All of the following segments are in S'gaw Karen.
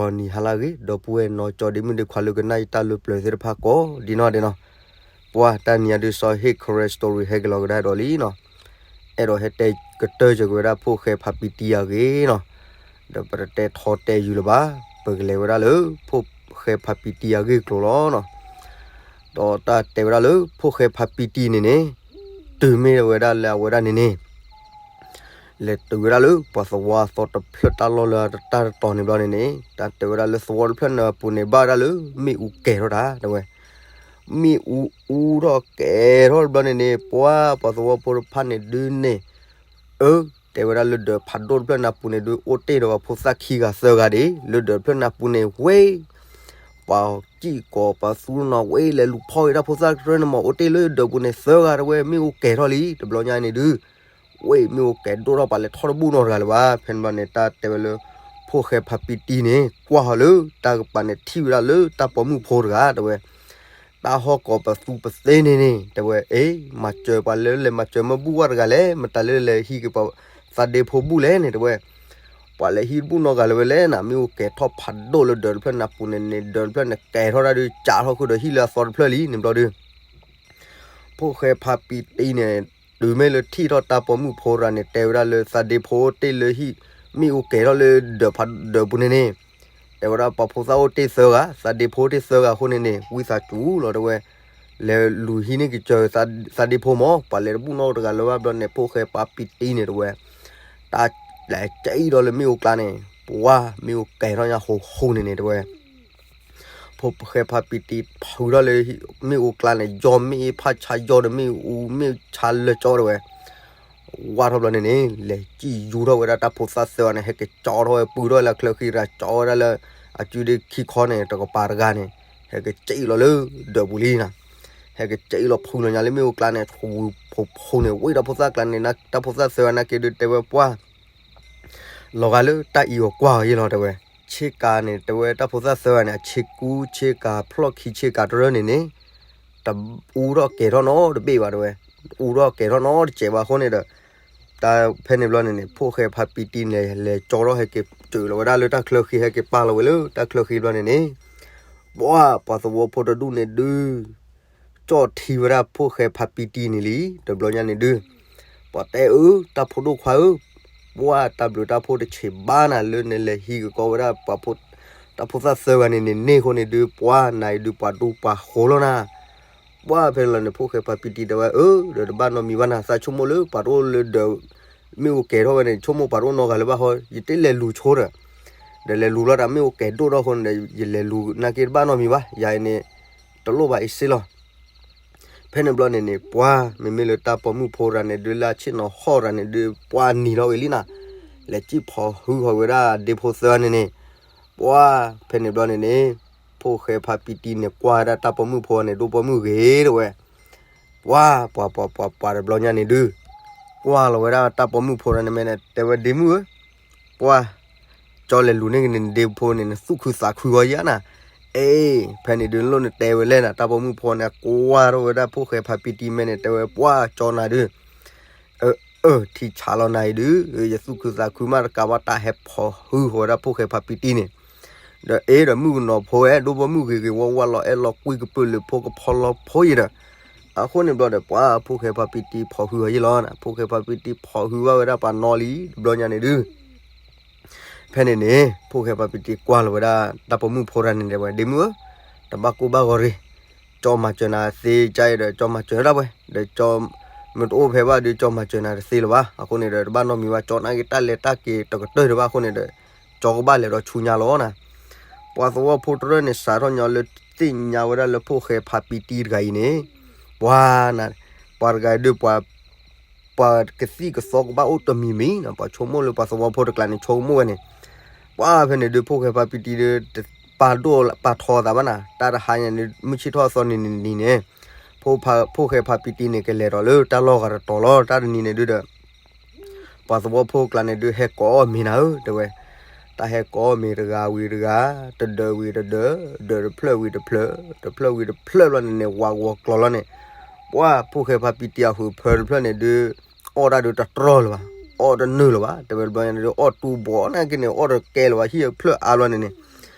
ဒီးနံၤဟါလၢအဂ့ၤ ဒီပုၢ်ဝဲၢ်နီၢ်ကၠီဒ့မုၣ်ဒ့ခွါလၢကနၣ်ယတၢ်လၢပျၢၤသ့ၣ်တဖၣ်ကိးဒ်နီၢ်ဒဲးနီၤ, ပှၤတၢ်နံၤအံၤဒုး စီၤဟ့ၣ် Karen Story ဟဲက့ၤလီၤကဒါဒီးလံနီၤ, အဲၣ်ဒိးဟဲတဲကတၢၢ်စၢၤက့ၤဝဲဒၣ်ဖိၣ်ဃဲဖါပံတံအဂ့ၢ်နီၤ, ဒီးပတတဲထီတဲယုာ်လၢၤဘၣ်, ပကလဲၤဝဲဒၣ်လၢ ဖိၣ်ဃဲဖါပံတံအဂ့ၢ်အကျိၤလီၤနီၤ, ဒီးတၢ်တဲဝဲဒၣ်လၢ ဖိၣ်ဃဲဖါပံတံန့ၣ်န့ၣ်, တုၤမ့ၢ်ဝဲဒၣ်လၢအဝဲဒၣ်န့ၣ်န့ၣ် လဲၤတုၤဝဲဒၣ်လၢပှၤသဝီအသီတဖျၢၣ်တၢ်လီၢ်လၢတၢ်တတီၤန့ၣ်ဘျီန့ၣ်န့ၣ် တၢ်တဲဝဲဒၣ်လၢသဝီတဖျၢၣ်န့ၣ်အပူၤန့ၣ် ဘၣ်ဝဲဒၣ်လၢမ့ၣ်အူကဲၤထီၣ်တၢ် တဲဝဲ, မ့ၣ်အူအူထီၣ်ကဲၤထီၣ်တဘျီန့ၣ်န့ၣ် ပှၤပှၤသဝီဖိတဖၣ်န့ၣ်ဒုးန့ၣ်, အၢ, တဲဝဲဒၣ်လၢဒၢးဖးဒိၣ်တဖျၢၣ်န့ၣ်အပူၤန့ၣ်ဒုး အိၣ်တ့ၢ်ဒီးပှၤဖိသၣ်ခံဂၤသၢဂၤဒၣ် လၢဒၢးတဖျၢၣ်န့ၣ်အပူၤန့ၣ်ဝဲ ပှၤစံၣ်ကိးပှၤသူနီၤဝဲ လဲၤလူၤဖီၣ်က့ၤတၢ်ဖိသၣ်တဖျၢၣ်န့ၣ်မး အိၣ်တ့ၢ်လၢဒၢးပူၤန့ၣ်သၢဂၤ တဲဝဲ မ့ၣ်အူကဲၤထီၣ်လံ တဘျီညါန့ၣ်ဒုး, ဝဲမ့ၣ်အူကဲၤဒိၣ်ထီၣ် ပှၤလဲၤထီၣ်တဘူၣ်နီတဂၤလၢၤဘၣ်, ဖဲန့ၣ်ဘျီန့ၣ် တၢ်တဲဝဲလၢ ဖိၣ်ဃဲဖါပံတံန့ၣ် ကွၢ်ဟီလၢတၢ်ကပၤန့ၣ်ထံၣ်ဝဲဒၣ်လၢတၢ်ပိာ်မုၣ်ဖိတဂၤ တဲဝဲ တၢ်ဟီၣ်ကိးပသူပသ့န့ၣ်န့ၣ် တဲဝဲ အ့ မၤစၢၤပှၤလၢလဲၤမၤစၢၤမ့ၢ်ဘူၣ်ဝဲတဂၤလဲၣ် မတၤလၢလဲၤဟံးက့ၤပှၤသးဒ့ဖိဘူၣ်လဲၣ်န့ၣ် တဲဝဲ, ပှၤလဲၤဟံးတဘူၣ်နီတဂၤလၢၤဝဲလဲၣ်န့ၣ် မ့ၣ်အူကဲၤထီၣ်ဖးဒိၣ်လၢဒၢးတဖျၢၣ်န့ၣ်အပူၤန့ၣ်န့ၣ် ဒၢးတဖျၢၣ်န့ၣ်ကဲၤထီၣ်တၢ်ဒုး ကးထီၣ်ဃုာ်ဒီးဟံၣ်လၢအသီတဖျၢၣ်လံန့ၣ်ဘျီဒုး ဖိၣ်ဃဲဖါပံတံန့ၣ် တုၤမ့ၢ်လၢထံၣ်ထီၣ်တၢ်ပိာ်မုၣ်ဖိတဂၤန့ၣ် တဲဝဲဒၣ်လၢသးဒ့ဖိတ့ၢ်လၢဟံၣ် မ့ၣ်အူကဲၤထီၣ်လၢဒၢးဖးဒၢးပူၤန့ၣ်န့ၣ်, တဲဝဲဒၣ်ပှၤဖိသၣ်အိၣ်တ့ၢ်သၢဂၤ သးဒ့ဖိတ့ၢ်သၢဂၤအဃိန့ၣ်န့ၣ် ဝံသးစူၤလီၤ တဲဝဲ, လဲၤလူၤဟံးန့ၢ်ကစၢၤသးဒ့ဖိမး ပှၤလဲၤတဘူၣ်နီတဂၤလၢၤဘၣ်ဘျီန့ၣ် ဖိၣ်ဃဲဖါပံတံန့ၣ် တဲဝဲ, တၢ်လဲၤကဲအံၤဒီးလၢမ့ၣ်အူကျါန့ၣ် ပှၤမ့ၣ်အူကဲၤထီၣ်ညါဟူးဟူးန့ၣ်န့ၣ် တဲဝဲ ဖိၣ်ဃဲဖါပံတံဖုးထီၣ်လၢ မ့ၣ်အူကျါန့ၣ် ယီၢ်မ့ၣ်အ့ဖးဆါယီၢ်ဒီးမ့ၣ်အူမ့ၣ်ဆါလၢာ်ကၠီ တဲဝဲ, ဝါထီၣ်ဘျီန့ၣ်န့ၣ် လဲၤစံၣ်ယူၤထီၣ်ဝဲဒၣ်တၢ်ဖိသၣ်သၢဂၤန့ၣ် ဟဲက့ၤကၠီထီၣ်ဝဲ ပုၢ်ထီၣ်ဝဲလၢချၢဃံတဂၤ ကၠီဝဲဒၣ်လၢ အစုဒ့ခံခီန့ၣ် တကပၤတဂၤန့ၣ် ဟဲက့ၤစံၣ်လီၤလၢဒၢးပူၤလံနီၤ, ဟဲက့ၤစံၣ်လီၤဖုးလီၤညါလၢမ့ၣ်အူကျါန့ၣ် ဆူဖူးဖူးန့ၣ် ဝံၣ်တၢ်ဖိသၣ်ကျါန့ၣ် တၢ်ဖိသၣ်သၢဂၤန့ၣ်က့ၤဒုး တဲဝဲပှၤ လီၤဂာ်လၢတၢ်အံၤအီၤကွၢ်အီၤယဲလီၤ တဲဝဲ, ဆ့ကၤန့ၣ် တဲဝဲတၢ်ဖိသၣ်သၢဂၤန့ၣ် အဆ့ကူဆ့ကၤဖျီၣ်ခံဆ့ကၤတရၢန့ၣ်န့ၣ် တအူထီၣ်ကဲၤထီၣ်နီတဘ့ၣ်ဘၣ် တဲဝဲ, အူထီၣ်ကဲၤထီၣ်နီတစဲးဘၣ်အဃိန့ၣ်ဒီး တၢ်ဖဲန့ၣ်ဘျီန့ၣ်န့ၣ် ဖိၣ်ဃဲဖါပံတံန့ၣ် လဲၤကၠီထီၣ်ဟဲက့ၤစၢၤလီၤဝဲဒၣ်လၢတၢ်ချၢဃံ ဟဲက့ၤပာ်လီၤဝဲလၢတၢ်ချၢဃံဘျီန့ၣ်န့ၣ် ပှၤပှၤသဝီဖိတဒူၣ်န့ၣ်ဒုး ကၠီၣ်ထံဝဲဒၣ်ဖိၣ်ဃဲဖါပံတံန့ၣ်လံ တဘျီညါန့ၣ်ဒုး, ပှၤတဲအၢ တၢ်ဖိဒိၣ်ခွါဧၢ, ပှၤတၢ်ဘျုးတၢ်ဖှိၣ်တဆံးဘၣ်နၤလၢနလဲၤဟံးက့ၤကီးဝဲဒၣ် တၢ်ဖိသၣ်သၢဂၤန့ၣ်န့ၣ်န့ၢ်အဃိန့ၣ်ဒုး ပှၤနၤအံၤဒုးပှၤဒူပှၤဃိၤလီၤနၤ, ပှၤဖဲန့ၣ်လီၤန့ၣ် ဖိၣ်ဃဲဖါပံတံတဲဝဲအၢ ဒီးတဘၣ်နီတမံၤဘၣ်နၤ သးဆိကမိၣ်လၢပှၤတအိၣ်လၢဒၢး မ့ၣ်အူကဲၤထီၣ်ဝဲန့ၣ် ဆိကမိၣ်ပှၤတအိၣ်နီတဂၤလၢၤဘၣ်ဃီ ယတ့ၢ်လဲၤလူၤဆိဒီး ဒီးလဲၤလူၤလီၤတၢ်မ့ၣ်အူကဲၤဒိၣ်ထီၣ်အဃိန့ၣ်ဒီး ယလဲၤလူၤနာ်က့တဘၣ်နီတမံၤဘၣ် ယၤအံၤန့ၣ် တလိၣ်ဘၣ်အံၤစ့လီၤ ဖဲန့ၣ်ဘျီန့ၣ်န့ၣ် ပှၤမ့မ့ၢ်လၢတၢ်ပိာ်မုၣ်ဖိတဂၤန့ၣ်ဒုး လၢအဆ့ၣ်နီၤဟီၣ်တဂၤန့ၣ်ဒုး ပှၤနံၤထီၣ်ဝဲလံနၤ, လဲၤစံၣ်ဖီၣ်ဟုဟီၣ်ဝဲဒၣ်ဒ့ဖိသၢဂၤန့ၣ်န့ၣ်, ပှၤဖဲန့ၣ်ဘျီန့ၣ်န့ၣ် ဖိၣ်ဃဲဖါပံတံန့ၣ် ကွၢ်ဝဲဒၣ်တၢ်ပိာ်မုၣ်ဖိန့ၣ် ဒိၣ်ပိာ်မုၣ်ဂ့ၤ တဲဝဲ ပှၤပှၤပှၤပှၤပှၤတဘျီညါန့ၣ်ဒုး, ကွၢ်လီၤဝဲဒၣ်တၢ်ပိာ်မုၣ်ဖိတဂၤန့ၣ်မ့ၢ်န့ၣ် တဲဝဲဒ့မုၣ်ဧၢ, ပှၤ ကၠီလဲၤလူၤန့ၢ်က့ၤနဒ့ဖိန့ၣ် နသူၣ်ခုသးခုဂီၤယါနၤ, အ့ ဖဲန့ၣ်ဒုး လိၣ်နတဲဝဲလဲၣ်နၤ တၢ်ပိာ်မုၣ်ဖိန့ၣ် ကွၢ်ထီၣ်ဝဲဒၣ်ဖိၣ်ဃဲဖါပံတံမဲာ်န့ၣ် တဲဝဲပှၤကၠီနၤဒုး, အၢ အၢ ထံဆးလီၤနၤအံၤဒုး, ယသူၣ်ခုသးခုမးတကးဘၣ် တၢ်ဟဲဖီၣ်ဟုဃီၤဝဲဒၣ်ဖိၣ်ဃဲဖါပံတံန့ၣ်, ဒီးအ့ဒီးမုၣ်ကနီၤဖိဝဲ ဒိၣ်ပိာ်မုၣ်ဂ့ၤဂ့ၤဝါဝါလီၤ အဲၣ်လီၤကွံကပၢၢ်လၢဖိကဖီလီၤဖိယံၤဒီး, အဃိန့ၣ်ဘျီဒီး ပှၤဖိၣ်ဃဲဖါပံတံဖီၣ်ဟုဃီၤယံၤလီၤ, ဖိၣ်ဃဲဖါပံတံဖီၣ်ဟုဘၣ်ဝဲဒၣ်ပှၤနီၢ်လံ တဘျီညါန့ၣ်ဒုး ဖဲန့ၣ်န့ၣ် ဖိၣ်ဃဲဖါပံတံကွၢ်လီၤဝဲဒၣ် တၢ်ပိာ်မုၣ်ဖိတဂၤန့ၣ် တဲဝဲ ဒ့မုၣ်ဧၢ, တဘၣ်ကိၢ်ဘၣ်ဂီၤရ့ၣ်, ကၠီမၤစၢၤနၤသ့ကါအံၤဒီး ကၠီမၤစၢၤတၢ်ဝဲ, ဒီးကၠီမ့ၢ်တအိၣ်ဖဲဘၣ်ဒုး ကၠီမၤစၢၤနၤတသ့လၢၤဘၣ်, အဃိန့ၣ်ဒီး တဘၣ်နီတမံၤဘၣ် ကၠီနာ်က့ၤတၢ်လဲၤတၢ်က့ၤတကတၢၢ်တဘၣ်အဃိန့ၣ်ဒီး ကၠီကဘၣ်လဲၤဒီးဆူညါလီၤနၤ, ပှၤသဝီဖိတရၢန့ၣ် စးထီၣ်ညီလၢသ့ၣ်ညါဝဲဒၣ်လၢဖိၣ်ဃဲဖါပံတံတဂၤအံၤန့ၣ်, ပှၤနၤ, ပှၤတဂၤအံၤဒုး ပှၤ ပှၤကသံၣ်ကသီကဘၣ်အိၣ်တမံၤမံၤနီၤ, ပှၤဆိကမိၣ်လၢပှၤသဝီဖိတကျါန့ၣ် ဆိကမိၣ်ဝဲန့ၣ်, ပှၤဖဲန့ၣ်ဒုး ဖိၣ်ဃဲဖါပံတံဒုး တပာ်ဒိၣ်ပာ်ထီသးဘၣ်နၤ, တၢ်တဟါညါန့ၣ် မုၢ်ဆ့ၣ်ထီၣ်အသီနံၤနံၤန့ၣ်, ဖိၣ်ဃဲဖါပံတံန့ၣ် ကလဲၤဒီးလၢတၢ်လီၢ်ဂၤတတီၤလီၤ, တၢ်တနံၤန့ၣ်ဒုးဒီး ပှၤသဝီဖိကျါန့ၣ်ဒုး ဟဲကိးအီၣ်မ့ၤနၤဧၢ တဲဝဲ, တၢ်ဟဲကိးအီၣ်မ့ၤတဂၤဝံၤတဂၤ, တဒၢးဝံၤတဒၢး, ဒၢးတဖျၢၣ်ဝံၤတဖျၢၣ်, တဖျၢၣ်ဝံၤတဖျၢၣ်ဘျီန့ၣ်န့ၣ် ဝးဂီၤကျီၤလီၤန့ၣ်, ပှၤဖိၣ်ဃဲဖါပံတံအဟုးဖၢတဖျၢၣ်န့ၣ်ဒုး အီၣ်တၢ်ဒုးတတြီလၢၤဘၣ်, အီၣ်တနုာ်လၢၤဘၣ်, တဲဝဲတဘျီန့ၣ်ဒုး အီၣ်တူဘီနၤက့ၤန့ၣ် အီၣ်တကဲလၢၤဘၣ်, ဟံၣ်အဖျၢၣ်အါဘျီန့ၣ်န့ၣ်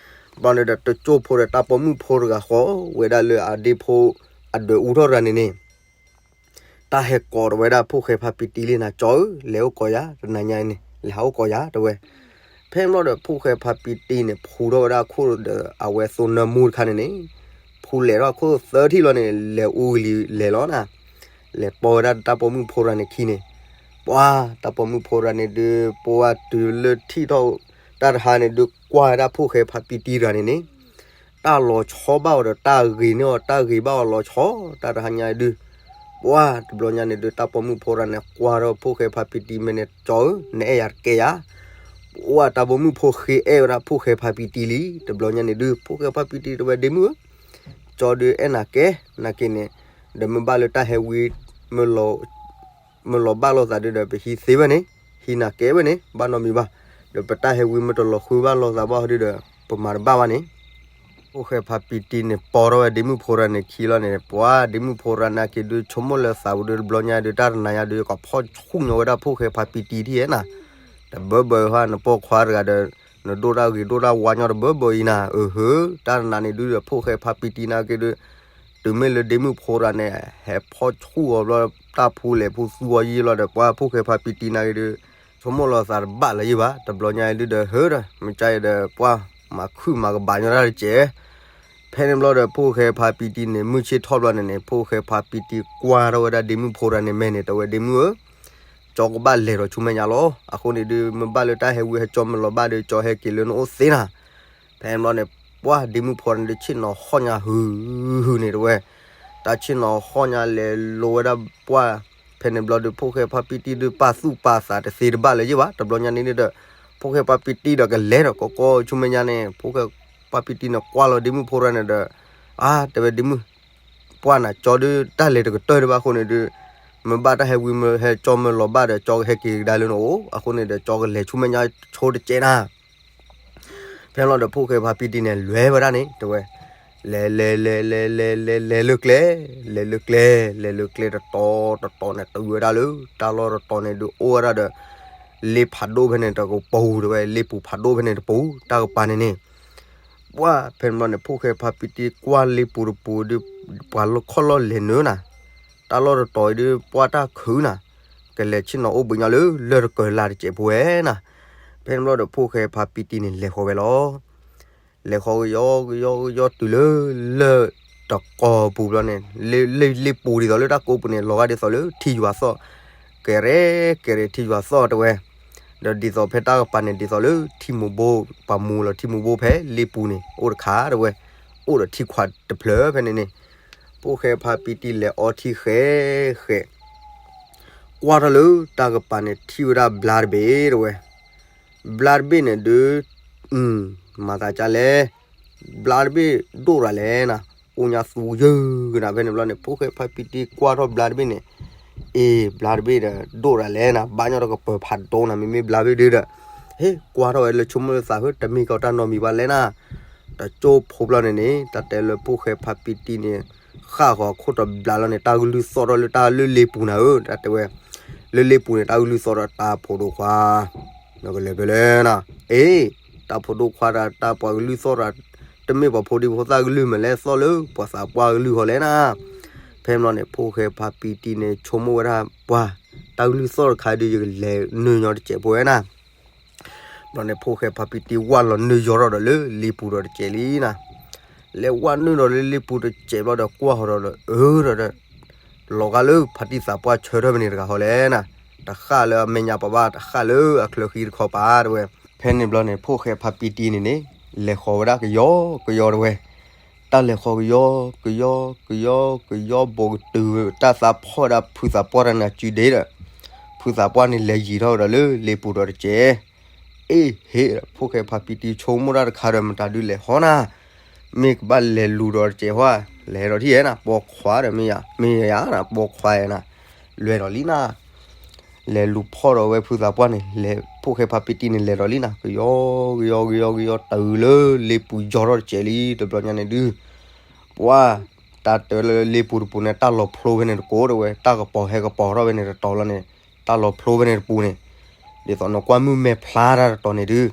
ဘျီန့ၣ်ဒီးတကၠိဖိဒီးတၢ်ပိာ်မုၣ်ဖိတဂၤဃီဝဲဒၣ်လၢအဒ့ဖိအဒွဲၣ်အူထီၣ်တဂၤန့ၣ်န့ၣ် တၢ်ဟဲကိးထီၣ်ဝဲဒၣ်ဖိၣ်ဃဲဖါပံတံလံနၤ, ကၠီဧၢ, လဲၤအိၣ်ကိးယၤ, တနၤညါအံၤန့ၣ် လဲၤဟးအိၣ်ကိးယၤ တဲဝဲ. ဖဲန့ၣ်ဘျီဒီးဖိၣ်ဃဲဖါပံတံန့ၣ် ဖူထီၣ်ဝဲဒၣ်အခိၣ်ဒီးအဝဲသိနၢမူတခါန့ၣ်န့ၣ်, ဖူလဲၤထီၣ်အခိၣ်သၢထံၣ်လီၤန့ၣ် လဲၤအူဂံၤလံလဲၤလီၤနၤ. လဲၤပိာ်ဝဲဒၣ်တၢ်ပိာ်မုၣ်ဖိတဂၤန့ၣ်ခံန့ၣ်, ပှၤတၢ်ပိာ်မုၣ်ဖိတဂၤန့ၣ်ဒုး ပှၤတုၤလၢထံၣ်ထီၣ်တၢ်တဟါန့ၣ်ဒုး ကွၢ်ဝဲဒၣ်ဖိၣ်ဃဲဖါပံတံတဂၤန့ၣ်န့ၣ် တၢ်လီၤဆီဘၣ်အီၤဒီးတၢ်ဂ့ၤန့ၢ်အီၤ တၢ်ဂ့ၤဘၣ်အီၤလီၤဆီ တၢ်တဟါညါဒုး, ပှၤတဘျီညါန့ၣ်ဒုး တၢ်ပိာ်မုၣ်ဖိတဂၤန့ၣ် ကွၢ်ထီၣ်ဖိၣ်ဃဲဖါပံတံမဲာ်န့ၣ်, ကၠီဧၢ, နအဲၣ်ယၤတကဲယၤ. ပှၤတၢ်ပိာ်မုၣ်ဖိဃ့အဲၣ်ဝဲဒၣ်ဖိၣ်ဃဲဖါပံတံလံ. တဘျီညါန့ၣ်ဒုး ဖိၣ်ဃဲဖါပံတံတဲဝဲ ဒ့မုၣ်ဧၢ, ကၠီဒုးအဲၣ်နၤကဲ, နာ်က့န့ၣ် ဒီးမ့ၢ်ဘၣ်လၢတၢ်ဟဲဝံ မ့ၢ်လီၤဘၣ်လိာ်သးဒုးဒီး ပဟံးသ့ဝဲန့ၣ်, ဟံးနၤကဲဝဲန့ၣ် ဘၣ်နီတမံၤဘၣ်. ဒီးပတၢ်ဟဲဝံမ့ၢ်တလီၤဃုဘၣ်လိာ်သးဘၣ်ဟီဒုးဒီး ပမၤတဘၣ်ဘၣ်န့ၣ်. ဖိၣ်ဃဲဖါပံတံန့ၣ် ပိာ်ထီၣ်ဝဲဒ့မုၣ်ဖိတဂၤန့ၣ်ခံလီၤန့ၣ်, ပှၤဒ့မုၣ်ဖိတဂၤနာ်က့ဒုး ဆိကမိၣ်လၢသးပူၤဒုး တဘျီညါဒုး တၢ်တနၤညါဒုး ကဖီၣ်ဆူၣ်ညီဝဲဒၣ်ဖိၣ်ဃဲဖါပံတံထံၣ်ဧါနၤ. တဘၢဘၢအံၤဟါ နပိာ်ခွါတဂၤဒီး နဒိၣ်တၢ်ဂ့ၤဒိၣ်တၢ်ဝါညီတဘၢဘၢအံၤနၤ, အဟၢ, တၢ်တနၤန့ၣ်ဒုးဒီး ဖိၣ်ဃဲဖါပံတံနာ်က့ဒုး တုၤမ့ၢ်လၢဒ့မုၣ်ဖိတဂၤန့ၣ် ဟဲဖီၣ်ဆူၣ်အီၤဘျီ တၢ်ဖူလဲၤဖူသူအီၤယံာ်လီၤဒီး ပှၤဖိၣ်ဃဲဖါပံတံနာ်က့ဒုး ဆိကမိၣ်လီၤသးတဘၣ်လၢၤယံၤဘၣ်. တဘျီညါအံၤဒုးဒီး ဟၢဒီး မ့ၢ်ကါအံၤဒီးပှၤမၤခုၣ်မၤကဘၣ်ညီတၢ်တကဲး. ဖဲန့ၣ်ဘျီဒီး ဖိၣ်ဃဲဖါပံတံန့ၣ် မုၢ်ဆ့ၣ်ထီၣ်ဘျီန့ၣ်န့ၣ် ဖိၣ်ဃဲဖါပံတံကွၢ်ထီၣ်ဝဲဒၣ်ဒ့မုၣ်ဖိတဂၤန့ၣ်မဲာ်န့ၣ် တဲဝဲ ဒ့မုၣ်ဧၢ, ကၠီကဘၣ်လဲၤဒီးဆူမဲာ်ညါလီၤ. အဃိန့ၣ်ဒုး မ့ၢ်ဘၣ်လၢတၢ်ဟဲဝံဟဲကၠီမ့ၢ်လီၤဘၣ်ဒီး ကၠီဟဲက့ၤလၢနအိၣ်သ့နၤ. ဖဲန့ၣ်ဘျီန့ၣ် ပှၤဒ့မုၣ်ဖိန့ၣ်ဒုး ဆ့ၣ်နီၤဟီၣ်ညါဟုဟုန့ၣ်တဲဝဲ, တၢ်ဆ့ၣ်နီၤဟီၣ်ညါလဲၤလိၤဝဲဒၣ်ပှၤ. ဖဲန့ၣ်ဘျီဒီး ဖိၣ်ဃဲဖါပံတံဒုး ပာ်သူၣ်ပာ်သးတသ့တဘၣ်လၢၤယံၤဘၣ်. တဘျီညါန့ၣ်ဒီး ဖိၣ်ဃဲဖါပံတံဒီးကလဲၤဒီးကီကီဆူမဲာ်ညါန့ၣ် ဖိၣ်ဃဲဖါပံတံန့ၣ် ကွၢ်လီၤဒ့မုၣ်ဖိတဂၤန့ၣ်ဒီး အါ တဲဝဲဒ့မုၣ် ပှၤနၤ ကၠီဒုး တၢ်လဲၤတကတၢၢ်ဒံးဘၣ်အဃိန့ၣ်ဒုး မ့ၢ်ဘၣ်တၢ်ဟဲဝံမ့ၢ်ဟဲကၠီမ့ၢ်လီၤဘၣ်ဒီး ကၠီကဟဲက့ၤကဒါလၢနအိၣ်. အဃိန့ၣ်ဒီး ကၠီကလဲၤဆူမဲာ်ညါဆိတကဲးနၤ. ဖဲန့ၣ်လီၤဒီး ဖိၣ်ဃဲဖါပံတံန့ၣ် လဲၤဝဲဒၣ်န့ၣ် တဲဝဲ, လဲၤလဲၤလဲၤလဲၤလဲၤလဲၤလဲၤလၢကျဲ, လဲၤလၢကျဲ, လဲၤလၢကျဲတတီၤတတီၤန့ၣ် တုၤဝဲဒၣ်လၢ တၢ်လီၢ်တတီၤန့ၣ်ဒုး အိၣ်ဝဲဒၣ်ဒီး လ့ဖးဒိၣ်ဖဲန့ၣ်တကပူၤ တဲဝဲ, လ့ပူၤဖးဒိၣ်ဖဲန့ၣ်တပူၤ တၢ်ကပၤန့ၣ်န့ၣ် ပှၤဖဲန့ၣ်ဘျီန့ၣ် ဖိၣ်ဃဲဖါပံတံကွၢ်လ့ပူၤတပူၤဒုး ပှၤလီၢ်ခီၣ်လီၢ်လဲၤနုာ်နၤ, တၢ်လီၢ်တတီၤအံၤဒုး ပှၤတၢ်ခုနၤ, ကလဲၤဆ့ၣ်နီၤအိၣ်ဘှံးညါလၢ လၢၢ်တကၢၤလၢ်တစဲးဖိဝဲနၤ. ဖဲန့ၣ်ဘျီဒီး ဖိၣ်ဃဲဖါပံတံန့ၣ် လဲၤဃီၤဝဲလီၤ. လဲၤဃီၤကယီကယီကယီတုၤလၢ လၢၢ်တကီၤပူၤဘျီန့ၣ် လ့လ့ပူၤဒ်သိးလၢတၢ်ကိးပူၤန့ၣ် လီၤဂာ်ဒ်သိးလၢထံယွၤသီၣ်, ကဲရဲၣ်ကဲရဲၣ်ထံယွၤသီၣ်တဲဝဲ ဒီးဒ်သိးဖဲတၢ်ကပၤန့ၣ် ဒ်သိးလၢထံမိၢ်ဘိ ပှၤမူလီၤထံမိၢ်ဘိဖဲလ့ပူၤန့ၣ် အိၣ်တခါတဲဝဲ, အိၣ်ဒီးထံခွးတဖျၢၣ်ဖဲန့ၣ်န့ၣ်, ဖိၣ်ဃဲဖါပံတံလဲၤအီထံဃဲဃဲ, ကွၢ်ထီၣ်လၢတၢ်ကပၤန့ၣ် ထံၣ်ဝဲဒၣ်ဘျါတဘ့ၣ်တဲဝဲ, ဘျါတဘ့ၣ်န့ၣ်ဒုး မၤသးဒ်လဲၣ်, ဘျါတဘ့ၣ်ဒိၣ်ရၤလဲၣ်နၤ, အိၣ်ညါသူယၢၢ်ကနၤဖဲန့ၣ်ဘျီန့ၣ် ဖိၣ်ဃဲဖါပံတံကွၢ်ထီၣ်ဘျါတဘ့ၣ်န့ၣ်, အ့ ဘျါတဘ့ၣ်ဒီး ဒိၣ်ရၤလဲၣ်နၤ, ဘၣ်ညီတကပၤဖးဒိၣ်နၤ မ့မ့ၢ်ဘျါတဘ့ၣ်ဒုးဒီး, ဟ့ၣ် ကွၢ်ထီၣ်ဝဲလၢဆိကမိၣ်လၢသး ဟ့ၣ် တမ့ၢ်ကီးတၢ်နီတမံၤဘၣ်လဲၣ်နၤ, တကၠိဖိဘျီန့ၣ်န့ၣ် တၢ်တဲလၢဖိၣ်ဃဲဖါပံတံန့ၣ် ဃၣ်ဃီၤခိၣ်တဘျါလီၤန့ၣ် တၢ်ကလုၢ်သီၣ်ထီၣ်လၢတၢ်လၢလ့ပူၤနၤဧၢ တၢ်တဲဝဲ, လၢလ့ပူၤန့ၣ် တၢ်ကလုၢ်သီၣ်ထီၣ်တၢ်ဖိဒိၣ်ခွါ နကလဲၤဖဲလဲၣ်နၤ, အ့ တၢ်ဖိဒိၣ်ခွါတၢ် တၢ်ပှၤကလုၢ်သီၣ်တၢ်, တမ့ၢ်ပှၤဖိဒံဖိသၣ်ကလုၢ်မးလဲၣ် သီၣ်လၢပှၤသးပှၢ်ကလုၢ်ဃီလဲၣ်နၤ. ဖဲန့ၣ်ဘျီန့ၣ် ဖိၣ်ဃဲဖါပံတံန့ၣ် ဆိကမိၣ်ဝဲဒၣ်ပှၤ, တၢ်ကလုၢ်သီၣ်တခါဒုး ယကလဲၤနုာ်ညီတစဲးဖိဝဲနၤ. ဘျီန့ၣ် ဖိၣ်ဃဲဖါပံတံဝၢ်လီၤနုာ်ညီထီၣ်ဒီးလၢလ့ပူၤဒီးတစဲးလံနၤ. လဲၤဝၢ်နုာ်ဒီးလၢလ့ပူၤတစဲးဘျီဒီး ကွၢ်ဃီၤဒီး အၢဒီး လီၤဂာ်လၢဖါတံၢ်သးပှၢ်ဆၢထၢၣ်ဖဲန့ၣ်တဂၤဃီလဲၣ်နၤ, တဃၣ်လၢအမဲာ်ညါပှၤဘၣ် တဃၣ်လၢအချၢဃံတခီပၤတဲဝဲ. ဖဲန့ၣ်ဘျီန့ၣ် ဖိၣ်ဃဲဖါပံတံန့ၣ်န့ၣ် လဲၤဃီၤဝဲဒၣ်ကယီကယီတဲဝဲ, တၢ်လဲၤဃီၤကယီကယီကယီကယီ ဘူးကတုၤတၢ်သးဖီၣ်ဝဲဒၣ်ဖုသးပှၢ်တဂၤန့ၣ်အစုဒ့ဒီး ဖုသးပှၢ်န့ၣ်လဲၤယံၤထီၣ်ဝဲဒီးလၢလ့ပူၤဒီးတစဲး အ့ ဟ့ၣ် ဖိၣ်ဃဲဖါပံတံဆိကမိၣ်တၢ်တခါဒီး မတၤဒုးလဲၤဟီနၤ, မ့ၢ်ကဘၣ်လဲၤလူၤဒီးတစဲးဟီ, လဲၤဒီးထံၣ်ဧါနၤ ပိာ်ခွါဒီး မ့ၢ်ယၤ မ့ၢ်ယၤနၤ ပိာ်ခွါဧါနၤ, လွဲၤဒီးလံနၤ, လဲၤလူၤဖီၣ်ဒီးဝဲဖုသးပှၢ်န့ၣ် လဲၤ ဖိၣ်ဃဲဖါပံတံန့ၣ် လဲၤဒီးလံနၤ ကယီကယီကယီကယီတုၤလၢလ့ပူၤယီၤထီၣ်တစဲးလံ တဘျီညါန့ၣ်ဒုး ပှၤ တၢ်တဲလၢလ့ပူၤတပူၤန့ၣ် တၢ်လီၤဖျိဖဲန့ၣ်တကိးတဲဝဲ တၢ်ကပီၤဟဲကပီၤထီၣ်ဖဲန့ၣ်တတီၤလီၤန့ၣ် တၢ်လီၤဖျိဖဲန့ၣ်တပူၤန့ၣ် ဒ်သိးနကွၢ်မုၢ်မဲာ်ဖျါတၢ်တတီၤန့ၣ်ဒုး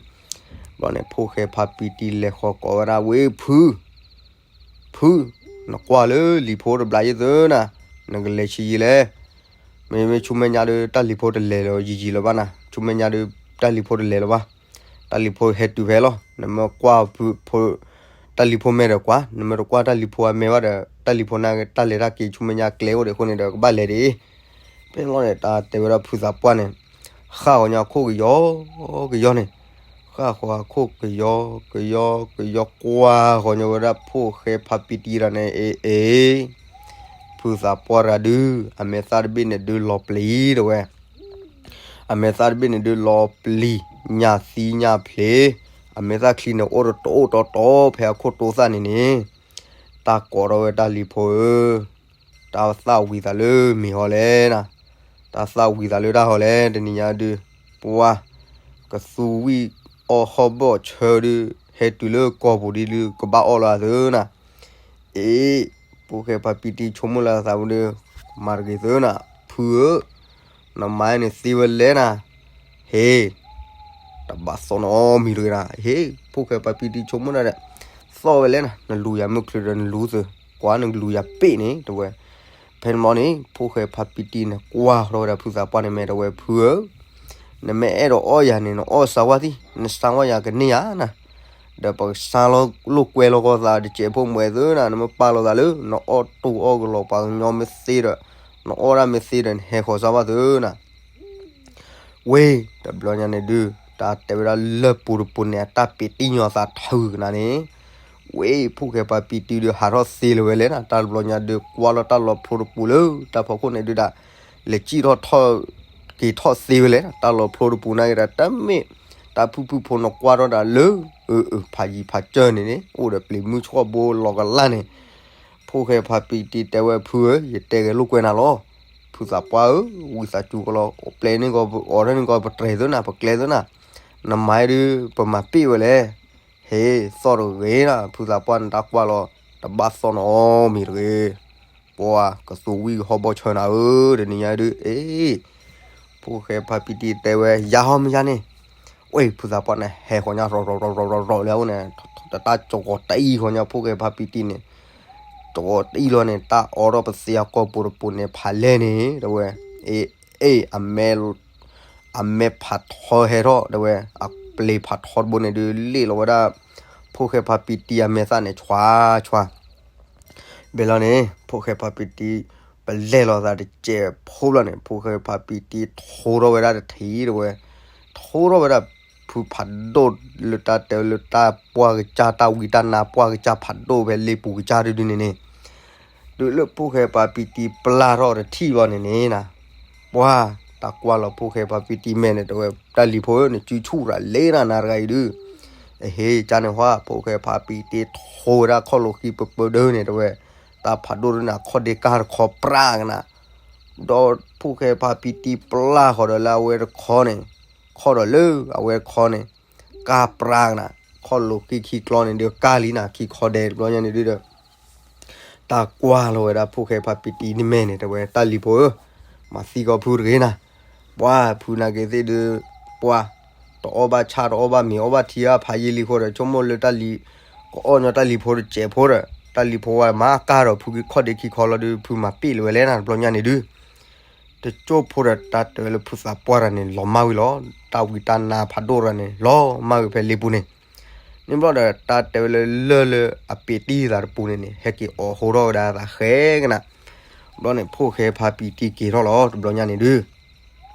ဘျီန့ၣ် ဖိၣ်ဃဲဖါပံတံလဲၤဃီၤကိးဝဲဒၣ်ဝ့ၢ်ဖု ဖု, နကွၢ်လၢလံၤဖိတဘျီယဲၢ်သၢနၤ, နကလဲၤဆံးယံာ်လဲၣ်. မ့မ့ၢ်ဆူမဲာ်ညါဒီး တၢ်လံၤဖိတလဲၤလီၤယံာ်ယံာ်လၢၤဘၣ်နၤ, ဆူမဲာ်ညါဒီး တၢ်လံၤဖိတလဲၤလၢၤဘၣ်. တၢ်လံၤဖိဟဲတုၤဖဲလီၤ, နမ့ၢ်ကွၢ်ဖု, တၢ်လံၤဖိမဲာ်ဒီးကွၢ်, နမ့ၢ်တကွၢ်တၢ်လံၤဖိအမဲာ်ဘၣ်ဒီး တၢ်လံၤဖိန့ၣ် တၢ်လဲၤတၢ်က့ၤဆူမဲာ်ညါကျဲအိၣ်ဒံးအဃိန့ၣ်ဒီး ကဘၣ်လဲၤဒံး ဖဲန့ၣ်လီၤန့ၣ် တၢ်တဲဝဲဒၣ်ဖုသးပှၢ်န့ၣ်, ဃၣ်ဃီၤညါခိၣ်ကယီကယီန့ၣ်, ဃၣ်ဃီၤခိၣ်ကယီကယီကယီကွၢ်ဃီၤညါဝဲဒၣ်ဖိၣ်ဃဲဖါပံတံတဂၤန့ၣ် အ့ အ့ ဖုသးပှၢ်တဂၤဒုး အမဲာ်သၣ်တဘ့ၣ်န့ၣ်ဒုးလီၤပျံၤတဝဲ, အမဲာ်သၣ်တဘ့ၣ်န့ၣ်ဒုးလီၤပျံၤ ညၣ်သံညၣ်ဖျ့, အမဲာ်သၣ်ချံန့ၣ်အိၣ်တတီအိၣ်တီတီဖဲအခိၣ်တိသၣ်န့ၣ်န့ၣ်, တၢ်ကိးထီၣ်ဝဲတၢ်လံၤဖိဧၢ, တၢ်သၣ်ဝံၤသးလၢမ့ၢ်ဟီလဲၣ်နၤ, တၢ်သၣ်ဝံၤသးလၢတၢ်ဟီလဲၣ် တနံၤညါဒုး, ပှၤ, ကသူဝံၣ်အီၣ်ဟီၣ်ဘီၣ်ဆၢဒုး, ဟဲတုၤလၢကီၢ်ပူၤဒ်ဒုး ကဘၣ်အီၣ်လီၤသၢနၤ, အ့ ဖိၣ်ဃဲဖါပံတံဆိကမိၣ်လၢအသးပူၤဒီး, မၤတဂ့ၤသၢနၤ, ဖုဧၢ, နမၤန့ၣ်သ့ဝဲလဲၣ်နၤ, ဟ့ၣ်, တဘၣ်သီၣ်နီတမံၤတဂ့ၤနၤ, ဟ့ၣ်, ဖိၣ်ဃဲဖါပံတံဆိကမိၣ်ဒၣ်ဒီး, သီၣ်ဝဲလဲၣ်နၤ, နလူၤယၤမုၢ်ချုးဒီးနလူၤသုး, ကွၢ်နကလူၤယၤပ့ၣ်န့ၣ် တဝဲ, ဖဲန့ၣ်မီန့ၣ် ဖိၣ်ဃဲဖါပံတံန့ၣ် ကွၢ်ထီၣ်ဝဲဒၣ်ဖုသးပှၢ်န့ၣ်မဲာ်တဝဲ ဖုဧၢ နမ့ၢ်အဲၣ်ဒိးအီၣ်ယၤန့ၣ် နအီၣ်စၢဝါသံ, နစၢဝါယၤကန့ၢ်ယၤနၤ, ဒီးပကစၢလိာ်ကွဲလိာ်ကီၢ်သးတစဲးဖိမွဲသၢနၤ, နမ့ၢ်ပာ်လီၤသးလၢ နအီၣ်တူၢ်အီၣ်ကလီၤပှၤကညီမ့ၢ်သ့ဒီး, နအီၣ်ဒၣ်မ့ၢ်သ့ဒီး နဟဲဃီၤစၢဝါသၢနၤ ဝ့ၢ် တဘျီညါန့ၣ်ဒုး တၢ်တဲဝဲဒၣ်လၢပူၤတပူၤန့ၣ် အတၢ်ပ့းတံၢ်ညီသးထုးကနၤန့ၣ်, ဝ့ၢ် ဖိၣ်ဃဲဖါပံတံဒုး ဟးထီၣ်သ့လၢၤဝဲလဲၣ်နၤ, တၢ်တဘျီညါဒုး ကွၢ်လီၤတၢ်လီၤဖျိတပူၤလၢတၢ်ဖီခိၣ်န့ၣ်ဒုးဒၣ်, လဲၤစံၣ်ထီၣ်ထီၣ်က့ၤထီၣ်သ့ဝဲလဲၣ်, တၢ်လီၤဖျိတပူၤနာ်က့ဒီး တမ့ၢ် တၢ်ဖုၣ်ဖုၣ်ဖိနကွၢ်ထီၣ်ဒၣ်လၢ အၢ အၢ ဖးယံၤဖးစၢၢ်န့ၣ်န့ၣ် အိၣ်ဒီးပျံၤမုၢ်ဆှီၣ်ဘိလီၤကလၢ်န့ၣ်, ဖိၣ်ဃဲဖါပံတံတဲဝဲ ဖုဧၢ, ယတဲဂဲၤလိာ်ကွဲနၤလီၤ, ဖုသးပှၢ်ဧၢ, ဝံသးစူၤကလီၤ, ပျဲန့ၢ်ကီး အီၣ်ထီၣ်န့ၢ်ကီး ပတြဲၤသၢနၤ, ပကျဲသၢနၤ, နမၤဒုး ပမၤပ့ၣ်ဝဲလဲၣ်, ဟ့ၣ် သီၣ်တဂ့ၤနၤ, ဖုသးပှၢ်န့ၣ်တၢ်ကွၢ်လီၤ, တဘၣ်သီၣ်နီတမံၤတဂ့ၤ, ပှၤကသူဝံၣ်ဟီၣ်ဘီၣ်ဆၢနၤဧၢ, တနံၤညါဒုး အ့ ဖိၣ်ဃဲဖါပံတံတဲဝဲ ယၤဟီမ့ၢ်ယၤန့ၣ်, ဝ့ၢ် ဖုသးပှၢ်န့ၣ် ဟဲဃီၤညါရီၤရီၤရီၤရီၤလၢအအိၣ်န့ၣ်, တၢ်ကီတအံၣ်ဃီၤညါ ဖိၣ်ဃဲဖါပံတံန့ၣ်, တကီတအံၣ်လီၤန့ၣ် တၢ်အိးထီၣ်ပသ့အကီၢ်ပူၤတပူၤန့ၣ် ဖးလဲၢ်န့ၣ် တဲဝဲ, အ့ အ့ အမဲ အမဲဖးထီဟဲထီၣ် တဲဝဲ, အပျ့ၤဖးထီတဘိန့ၣ်ဒုး လ့ၣ်လီၤဝဲဒၣ် ဖိၣ်ဃဲဖါပံတံအမဲာ်သၣ်န့ၣ် ဆွါဆွါ ဘဲလီၤန့ၣ် ဖိၣ်ဃဲဖါပံတံ ပလဲၢ်လီၤသးတစဲးဖိဘျီန့ၣ် ဖိၣ်ဃဲဖါပံတံထိထီၣ်ဝဲဒၣ်တထံၣ် တဲဝဲ, ထိထီၣ်ဝဲဒၣ် ဖုဖးဒိၣ်လၢတၢ်တဲလၢတၢ်ပှၢ်ကစၢ် တၢ်ဝံတၢ်နါပှၢ်ကစၢ်ဖးဒိၣ်ဖဲလ့ပူၤကစၢ်ဒုဒုန့ၣ်န့ၣ်, တုၤလၢဖိၣ်ဃဲဖါပံတံပျၢ်ထီၣ်တထံၣ်ဘျီန့ၣ်န့ၣ်, ပှၤ တၢ်ကွၢ်လီၤဖိၣ်ဃဲဖါပံတံမဲာ်န့ၣ် တဲဝဲ တၢ်လံၤဖိဧၢ နစုဆူၣ်ရၤလ့နၤနၤတဂၤအံၤဒုး, အဟ့ၣ် ကန့ၣ်ဟီ ဖိၣ်ဃဲဖါပံတံထိဝဲဒၣ်ခီၣ်လိာ်ဃံပၢပၢဒၢန့ၣ် တဲဝဲ, တၢ်ဖးဒိၣ်ဒုန့ၣ် အခီၣ်ဒ့ကၢ်တခီပြးကနၤ, ဒီးဖိၣ်ဃဲဖါပံတံပျၢ်ဃီၤဒီးလၢအဝဲတခီန့ၣ်, ခီၣ်ဒီးလၢအဝဲတခီန့ၣ်, ကၢ်ပြးကနၤ, ခီၣ်လိာ်ဃံခံကျီန့ၣ်ဒုးကၢ်လံနၤ ခံခီဒဲးတဘျီညါန့ၣ်ဒုဒီး တၢ်ကွၢ်လီၤဝဲဒၣ်ဖိၣ်ဃဲဖါပံတံန့ၣ်မဲာ်န့ၣ် တဲဝဲ တၢ်လံၤဖိဧၢ, မၤသံကီၢ်ဖုတဂ့ၤနၤ, ပှၤဖုနာ်က့ၤသ့ၣ်ဒုး, ပှၤ တအီၣ်ဘၣ်ဆၣ်တအီၣ်ဘၣ်မ့ၤ အီၣ်ဘၣ်ထံဘၣ်ဖးယံာ်လံဃိဒီး ဆိကမိၣ်လၢတၢ်လံၤ, ကအီၣ်ညီတၢ်လံၤဖိတစဲးဖိဒီး တၢ်လံၤဖိဝဲမၤကၢ်ဒီးဖုခီၣ်ဒ့ခံခီလီၤဒုး ဖုမၤပ့ၣ်လၢၤဝဲလဲၣ်နၤ တဘျီညါန့ၣ်ဒုး တကၠိၣ်ဖိဒီးတၢ်တဲဝဲလၢဖုသးပှၢ်တဂၤန့ၣ် လီၤမၢ်ဝံၤလီၤ, တၢ်ဝံတၢ်နါဖးဒိၣ်တဂၤန့ၣ် လီၤမၢ်ဝံၤဖဲလ့ပူၤန့ၣ်, န့ၣ်ဘျီဒီးတၢ်တဲဝဲလၢလၢၢ်လၢအပ့းတံၢ်သးတပူၤန့ၣ်န့ၣ် ဟဲက့ၤအိးထီၣ်ဝဲဒၣ်သးဃဲကနၤ, ဘျီန့ၣ် ဖိၣ်ဃဲဖါပံတံက့ၤထီၣ်လီၤ တဘျီညါန့ၣ်ဒုး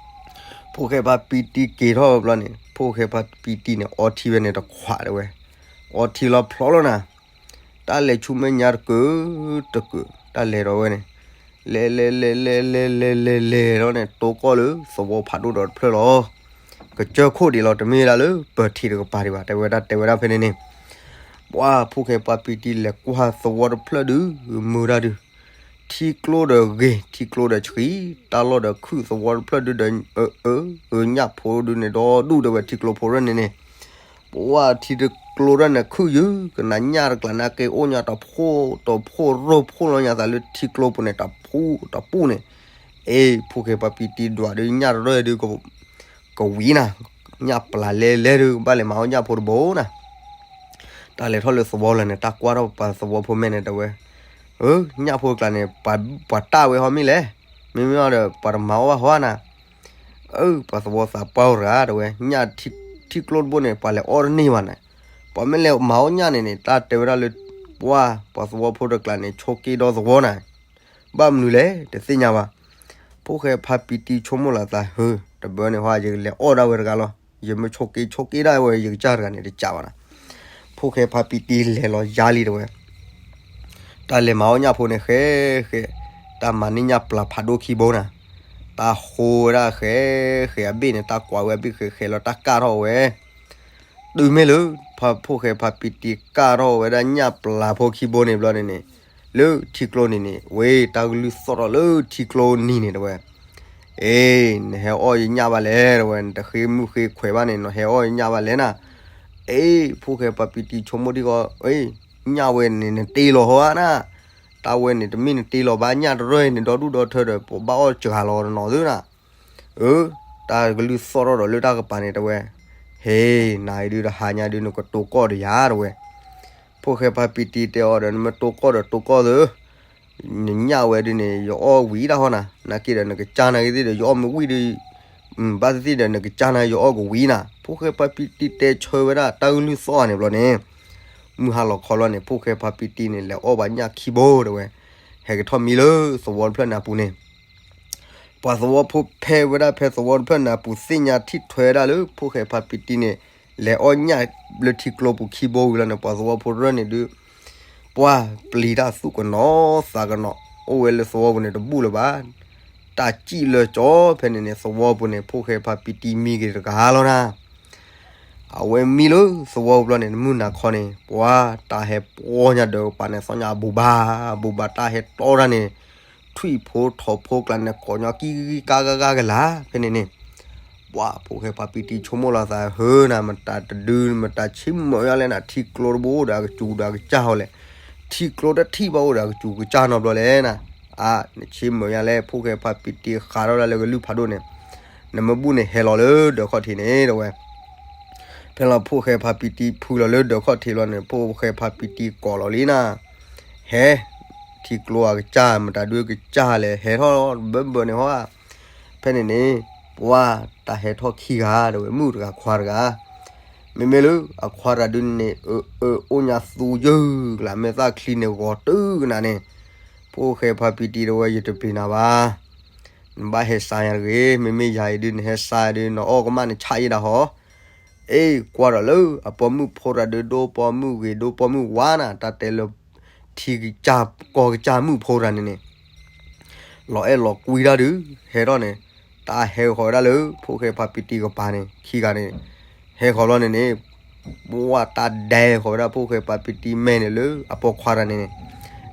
ဖိၣ်ဃဲဖါပံတံက့ၤထီၣ်ဘျီန့ၣ် ဖိၣ်ဃဲဖါပံတံန့ၣ် အီထံဝဲန့ၣ်တခွးတဲဝဲ, အီထံလီၤဖျီလီၤနၤ, တၢ်လဲၤဆူမဲာ်ညါတကုာ်, တကုာ်, တၢ်လဲၤဒီးဝဲန့ၣ်, လဲၤလဲၤလဲၤလဲၤလဲၤလဲၤလဲၤလဲၤလီၤန့ၣ် တိကီၢ်လၢသဝီဖးဒိၣ်ဒီးတဖျၢၣ်လီၤ, ကစၢၢ်ခိၣ်ဒံးလီၤ တမ့ၢ်ဒၣ်လၢပၢၤထံးတကပၤဒံးဘၣ် တဲဝဲဒၣ်တဲဝဲဒၣ်ဖဲန့ၣ်န့ၣ်, ပှၤဖိၣ်ဃဲဖါပံတံလဲၤကွၢ်သဝီတဖျၢၣ်ဒုး, မုာ်တၢ်ဒုး ထံကျိဒီးဂ့ၤ ထံကျိဒီးဆှံ, တၢ်လီၢ်ဒီးခုၣ်သဝီတဖျၢၣ်ဒုးဒီး, အၢ ညၣ်ဖိဒုးန့ၣ် ဒီဒူၣ်တဲဝဲထံကျိဖိရဲၣ်န့ၣ်န့ၣ်, ပှၤထံတကျိရဲၣ်န့ၣ် ခုၣ်ယုၢ်ကနၤ ညၣ်တကျါနာ်က့အိၣ်ညါတဖိ, တဖိရိၢ်ဖိလီၤညါသးလၢထံကျိပူၤန့ၣ် တဖိတပူၤန့ၣ်, အ့ ဖိၣ်ဃဲဖါပံတံဒွးဒုး ညၣ်တရဲၣ်ဒုး ကဝံၤနၤ, ညၣ်ပျၢ်လဲလဲဒုး ကဘၣ်လဲၤမၤအီၣ်ညၣ်ဖိတဘိနၤ. တၢ်လဲၤထီၣ်လၢသဝီလၢာ်န့ၣ် တၢ်ကွၢ်ထီၣ်ပှၤသဝီဖိမဲာ်န့ၣ် တဲဝဲ, အၢ ညၣ်ဖိတကျါန့ၣ် ပှၤတၢ်ဝဲဟီမ့ၢ်လဲၣ်, မ့မ့ၢ်အီၤဒီး ပှၤတမၤအီၣ်ဘၣ်ဟီဧါနၤ. အၢ ပှၤသဝီသးပှၢ်တဂၤ တဲဝဲ, ညၣ်ထံကျိတဘိန့ၣ် ပှၤလဲၤအီၣ်တန့ၢ်ဘၣ်နၤ. ပှၤမ့ၢ်လဲၤမၤအီၣ်ညၣ်န့ၣ်န့ၣ် တၢ်တဲဝဲဒၣ်လၢ ပှၤ ပှၤသဝီဖိတကျါန့ၣ် ဆိးက့ဒီသဝီနၤ. ဘၣ်မနုၤလဲၣ် တသ့ၣ်ညါဘၣ်. ဖိၣ်ဃဲဖါပံတံဆိကမိၣ်လီၤသး ဟၢ တဘၢန့ၣ်ဟီ ယကလဲၤအီၣ်ဒၣ်ဝဲတဂၤလီၤ. ယမ့ၢ်ဆိးက့ဆိးက့ဒၣ်ဝဲ ယကစၢ်တဂၤန့ၣ် တကးဘၣ်နၤ. ဖိၣ်ဃဲဖါပံတံလဲၤလီၤယါလံ တဲဝဲ. တၢ်လဲၤမၤအီၣ်ညၣ်ဖိန့ၣ် ဃဲ ဃဲ, တၢ်မၤန့ၢ်ညၣ်ပျၢ်ဖးဒိၣ်ခံဘိနၤ. တၢ်ဃိဝဲဒၣ်ဃဲ ဃဲအဘ့ၣ်န့ၣ် တၢ်ကွၢ်ဝဲအဘ့ၣ်ဃဲ ဃဲလီၤတၢ်ကၢ်ထီၣ်ဝဲ တုၤမ့ၢ်လၢ ဖိၣ်ဃဲဖါပံတံကၢ်ထီၣ်ဝဲဒၣ်ညၣ်ပျၢ်ဖိခံဘိန့ၣ်ဘျီန့ၣ်န့ၣ်, လၢထံကျိန့ၣ်န့ၣ် ဝဲတၢ်ကလုၢ်သီၣ်ထီၣ်လၢထံကျိနံၤန့ၣ် တဲဝဲ. အ့ နဟဲအီၣ်ယညၣ်ဘၣ်လဲၣ် တဲဝဲ, နတဃ့မုၢ်ဃ့ခွဲးဘၣ်န့ၣ် နဟဲအီၣ်ယညၣ်ဘၣ်လဲၣ်နၤ. အ့ ဖိၣ်ဃဲဖါပံတံဆိကမိၣ်ထံဃီ, အ့ ညၣ်ဝဲန့ၣ် နတ့လီၤဟီဧါနၤ. တၢ်ဝဲန့ၣ် တမ့ၢ်နတ့လီၤဘၣ် ညၣ်တရၢၢ်န့ၣ် ဒီဒူၣ်ဒီထၢဒီး ပဘၣ်အီၣ်စှၤလီၤတနီၤသုနၤ. အၢ တၢ်ကလုၢ်သီၣ်ထီၣ်ဒီးလၢတၢ်ကပၤန့ၣ် တဲဝဲ. ဟ့ နၤအံၤဒုး တဟါညါဒုး နကတိၤကီၢ်ဒီးယၤ တဲဝဲ. ဖိၣ်ဃဲဖါပံတံတဲအီၤဒီး နမ့ၢ်တိၤကီၢ်ဒီးတိၤကီၢ်သု, နညၣ်ဝဲဒုးန့ၣ် ယအီၣ်ဝံၤတၢ်ဟီနၤ, နာ်က့ဒီး နကစၢ်နာ်က့သ့ၣ်ဒီး ယအီၣ်မ့ၢ်ဝံၤဒီး, ဘၣ်သ့ၣ်သ့ၣ်ဒီး နကစၢ်နာ် ယအီၣ်ကဝံၤနၤ. ဖိၣ်ဃဲဖါပံတံတဲဆၢဝဲဒၣ် တၢ်ကလုၢ်သီၣ်န့ၣ်ဘျီန့ၣ်, မုၢ်ဟါလီၤခီလီၤန့ၣ် ဖိၣ်ဃဲဖါပံတံန့ၣ် လဲၤအီၣ်ဘၣ်ညၣ်ခံဘိ တဲဝဲ. ဟဲကထီၣ်မံလၢသဝီတဖျၢၣ်နၢ်ပူၤန့ၣ် ပှၤသဝီဖိဖဲဝဲဒၣ်ဖဲသဝီတဖျၢၣ်နၢ်ပူၤ သ့ၣ်ညါထံၣ်ထွဲဝဲဒၣ်လၢ ဖိၣ်ဃဲဖါပံတံန့ၣ် လဲၤအီၣ်ညၣ်လၢထံကျိပူၤခံဘိဝံၤလီၤန့ၣ် ပှၤသဝီဖိတဖျၢၣ်န့ၣ်ဒုး ပှၤပျံၤတၢ်သူၣ်ကနိးသးကနိး အိၣ်ဝဲလၢသဝီပူၤန့ၣ်တဘူၣ်လၢၤဘၣ်. တၢ်စံၣ်လၢကၠီ ဖဲန့ၣ်န့ၣ် သဝီပူၤန့ၣ် ဖိၣ်ဃဲဖါပံတံမံက့ၤတဂၤလီၤနၤ. အဝဲမံလၢသဝီပူၤဘျီန့ၣ် မုၢ်နၤခီန့ၣ် ပှၤတၢ်ဟဲပီညါဒီးကပၤန့ၣ် သီၣ်ညါအဘူးဘၣ်ဘူးဘၣ် တၢ်ဟဲတီတၢ်န့ၣ် ထွံၣ်ဖိထိးဖိကျါန့ၣ် ကိးညီကံကံကါကါကါကလၤ ဖဲန့ၣ်န့ၣ် ပှၤဖိၣ်ဃဲဖါပံတံဆိကမိၣ်လီၤသး ဟၢနၤ မတၤတဒု မတၤဆ့မုာ်ယါလဲၣ်နၤ ထံကျိတဘိအိၣ်ဒီးအကစူၤဒီးအကစၢ်ဟီလဲၣ်, ထံကျိတထံၣ်ဘၣ်အိၣ်ဒီးအကစူၤကစၢ်နီတဘျီလဲၣ်နၤ. အါ နဆ့မုာ်ယါလဲၣ် ဖိၣ်ဃဲဖါပံတံဃးထီၣ်ဒၣ်လၢကလုၢ်ဖးဒိၣ်န့ၣ်, နမ့ၢ်ဘူၣ်န့ၣ်ဟဲလီၤလၢဒၢးခီၣ်ထံးန့ၣ် တဲဝဲ. ဖဲလီၤဖိၣ်ဃဲဖါပံတံဖုလီၤလၢဒၢးခီၣ်ထံးလီၤန့ၣ် ဖိၣ်ဃဲဖါပံတံကိးလီၤလံနၤ ဟဲ, ထံကျိအကစၢ် မတၤဒုကစၢ်လဲၣ် ဟဲထီၣ်ဘၢဘၢန့ၣ်ဟီဧါ. ဖဲန့ၣ်န့ၣ် ပှၤတၢ်ဟဲထီၣ်ခံဂၤ တဲဝဲ မုၣ်တဂၤခွါတဂၤ. မ့မ့ၢ်လၢအခွါတဂၤဒုန့ၣ် အၢ အၢ အိၣ်ညါသူယုၢ်ကလး မဲာ်သၣ်ချံန့ၣ်ဂီၤတုၤကနၤန့ၣ်, ဖိၣ်ဃဲဖါပံတံတဲဝဲ ယတပျံၤနၤဘၣ် နဘၣ်ဟဲစါယၤတဂ့ၤ, မ့မ့ၢ်ယၤအံၤဒုး နဟဲစါဒုး နအီၣ်ကမၣ်နဆၣ်ယဲဒၣ်ဟီ. အ့ ကွၢ်ဒီးလၢအပိာ်မုၣ်ဖိတဂၤဒုး ဒိပိာ်မုၣ်ဂ့ၤ ဒိပိာ်မုၣ်ဝါနၤ တၢ်တဲလၢ ထံကစၢ်ကီၢ်ကစၢ်မုၣ်ဖိတဂၤန့ၣ်န့ၣ် လီၤအဲၣ်လီၤကွံတၢ်ဒုး ဟဲထီၣ်န့ၣ် တၢ်ဟဲဃီၤဝဲဒၣ်လၢ ဖိၣ်ဃဲဖါပံတံကပၤန့ၣ် ခံဂၤန့ၣ် ဟဲဃီၤဘျီန့ၣ်န့ၣ် ပှၤတၢ်ဒဲဃီၤဝဲဒၣ်ဖိၣ်ဃဲဖါပံတံမဲာ်န့ၣ်လၢအပိာ်ခွါတဂၤန့ၣ်န့ၣ်,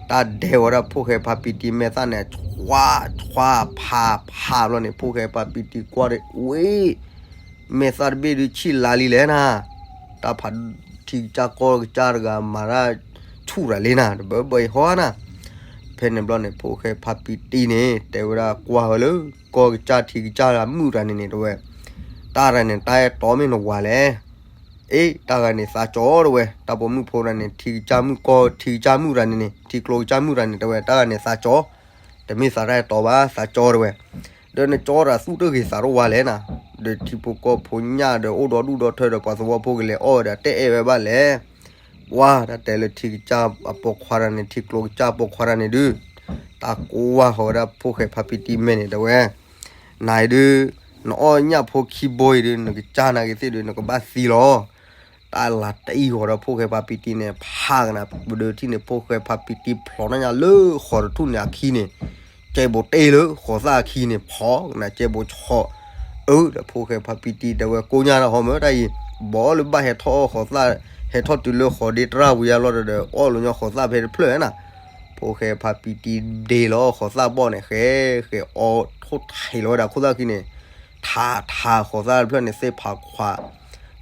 တၢ်ဒဲဃီၤဝဲဒၣ်ဖိၣ်ဃဲဖါပံတံမဲာ်သၣ်န့ၣ် ဆွါ ဆွါ ဖး ဖးဘျီန့ၣ် ဖိၣ်ဃဲဖါပံတံကွၢ်ဒီး ဝ့ၢ် မဲာ်သၣ်တဘ့ၣ်ဒုးဆံၣ်လါလံလဲၣ်နၤ, တၢ်ဖးထံကစၢ်ကီၢ်ကစၢ်တဂၤမၤတၢ်ဆူၣ်ရၤလံနၤ တဘၢဘၢအံၤဟီနၤ. ဖဲန့ၣ်ဘျီန့ၣ် ဖိၣ်ဃဲဖါပံတံန့ၣ် တဲဝဲဒၣ်ကွၢ်ဝဲလၢ ကီၢ်ကစၢ်ထံကစၢ်မုၣ်တဂၤန့ၣ်န့ၣ် တဲဝဲ, တၢ်တဂၤန့ၣ် တၢ်အဲၣ်တီမ့ၢ်နဝၤလဲၣ်. အ့ တၢ်ဂၤန့ၣ်သးကၠီ တဲဝဲ, တၢ်ပိာ်မုၣ်ဖိတဂၤန့ၣ် ထံကစၢ်မုၣ်ကီၢ် ထံကစၢ်မုၣ်တဂၤန့ၣ်န့ၣ် ထံကျိကစၢ်မုၣ်တဂၤန့ၣ် တဲဝဲ တၢ်ဂၤန့ၣ်သးကၠီ, တမ့ၢ်သးတၢ်အဲၣ်တီဘၣ် သးကၠီ တဲဝဲ. ဒီးနကၠီတၢ်သူၣ်တဂ့ၤသးတဝါလဲၣ်နၤ, ဒီးထံဖိကီၢ်ဖိညၣ်ဒီးအိၣ်ဒီဒူၣ်ဒီထၢဒီးပှၤသဝီဖိကလဲၤအီၣ်ဝဲဒီးတအဲၣ်ဝဲဘၣ်လဲၣ်. ပှၤတၢ်တဲလၢထံကစၢ်အပိာ်ခွါတဂၤန့ၣ် ထံကျိကစၢ်ပိာ်ခွါတဂၤန့ၣ်ဒုး တၢ်ကိးဝါဃီၤဝဲဒၣ်ဖိၣ်ဃဲဖါပံတံမဲာ်န့ၣ် တဲဝဲ, နၤအံၤဒုး နအီၣ်ညၣ်ဖိခံဘိအံၤဒုး နကစၢ်နာ်က့ၤသ့ၣ်ဒုး နကဘၣ်သံလီၤ. တၢ်လၤတအံၣ်ဃီၤဒီးဖိၣ်ဃဲဖါပံတံန့ၣ် ဖးကနၤ ပဒုးထံၣ်န့ၣ် ဖိၣ်ဃဲဖါပံတံဖျိးတၢ်ညါလၢဃီၤတထူၣ်န့ၣ်အခံန့ၣ်, ကဲဘိးတ့ၢ်လၢဃီၤသၣ်အခံန့ၣ် ဖီကနၤ ကဲဘိးဆီၣ်, အၢ ဒီးဖိၣ်ဃဲဖါပံတံတဲဝဲ ကိညၢ်တၢ်ဟီမၢတၢ်အံၤ, ဘီလၢဘၣ်ဟဲထီၣ်အီၣ်ဃီၤသၣ်, ဟဲထီၣ်တုၤလၢဃီၤဒ့တရၣ်ဝံၤအလီၢ်ဒီး အီၣ်လီၤညီဃီၤသၣ်ဖဲတဖျၢၣ်နၤ. ဖိၣ်ဃဲဖါပံတံဒ့လီၤဃီၤသၣ်ဘီၣ်န့ၣ် ဃဲ ဃဲအီထိၣ်ထံးလီၤဝဲဒၣ်ခိၣ်သၣ်ခံန့ၣ်, ထးထးဃီၤသၣ်တဖျၢၣ်န့ၣ် သ့ၣ်ဖးခွါ,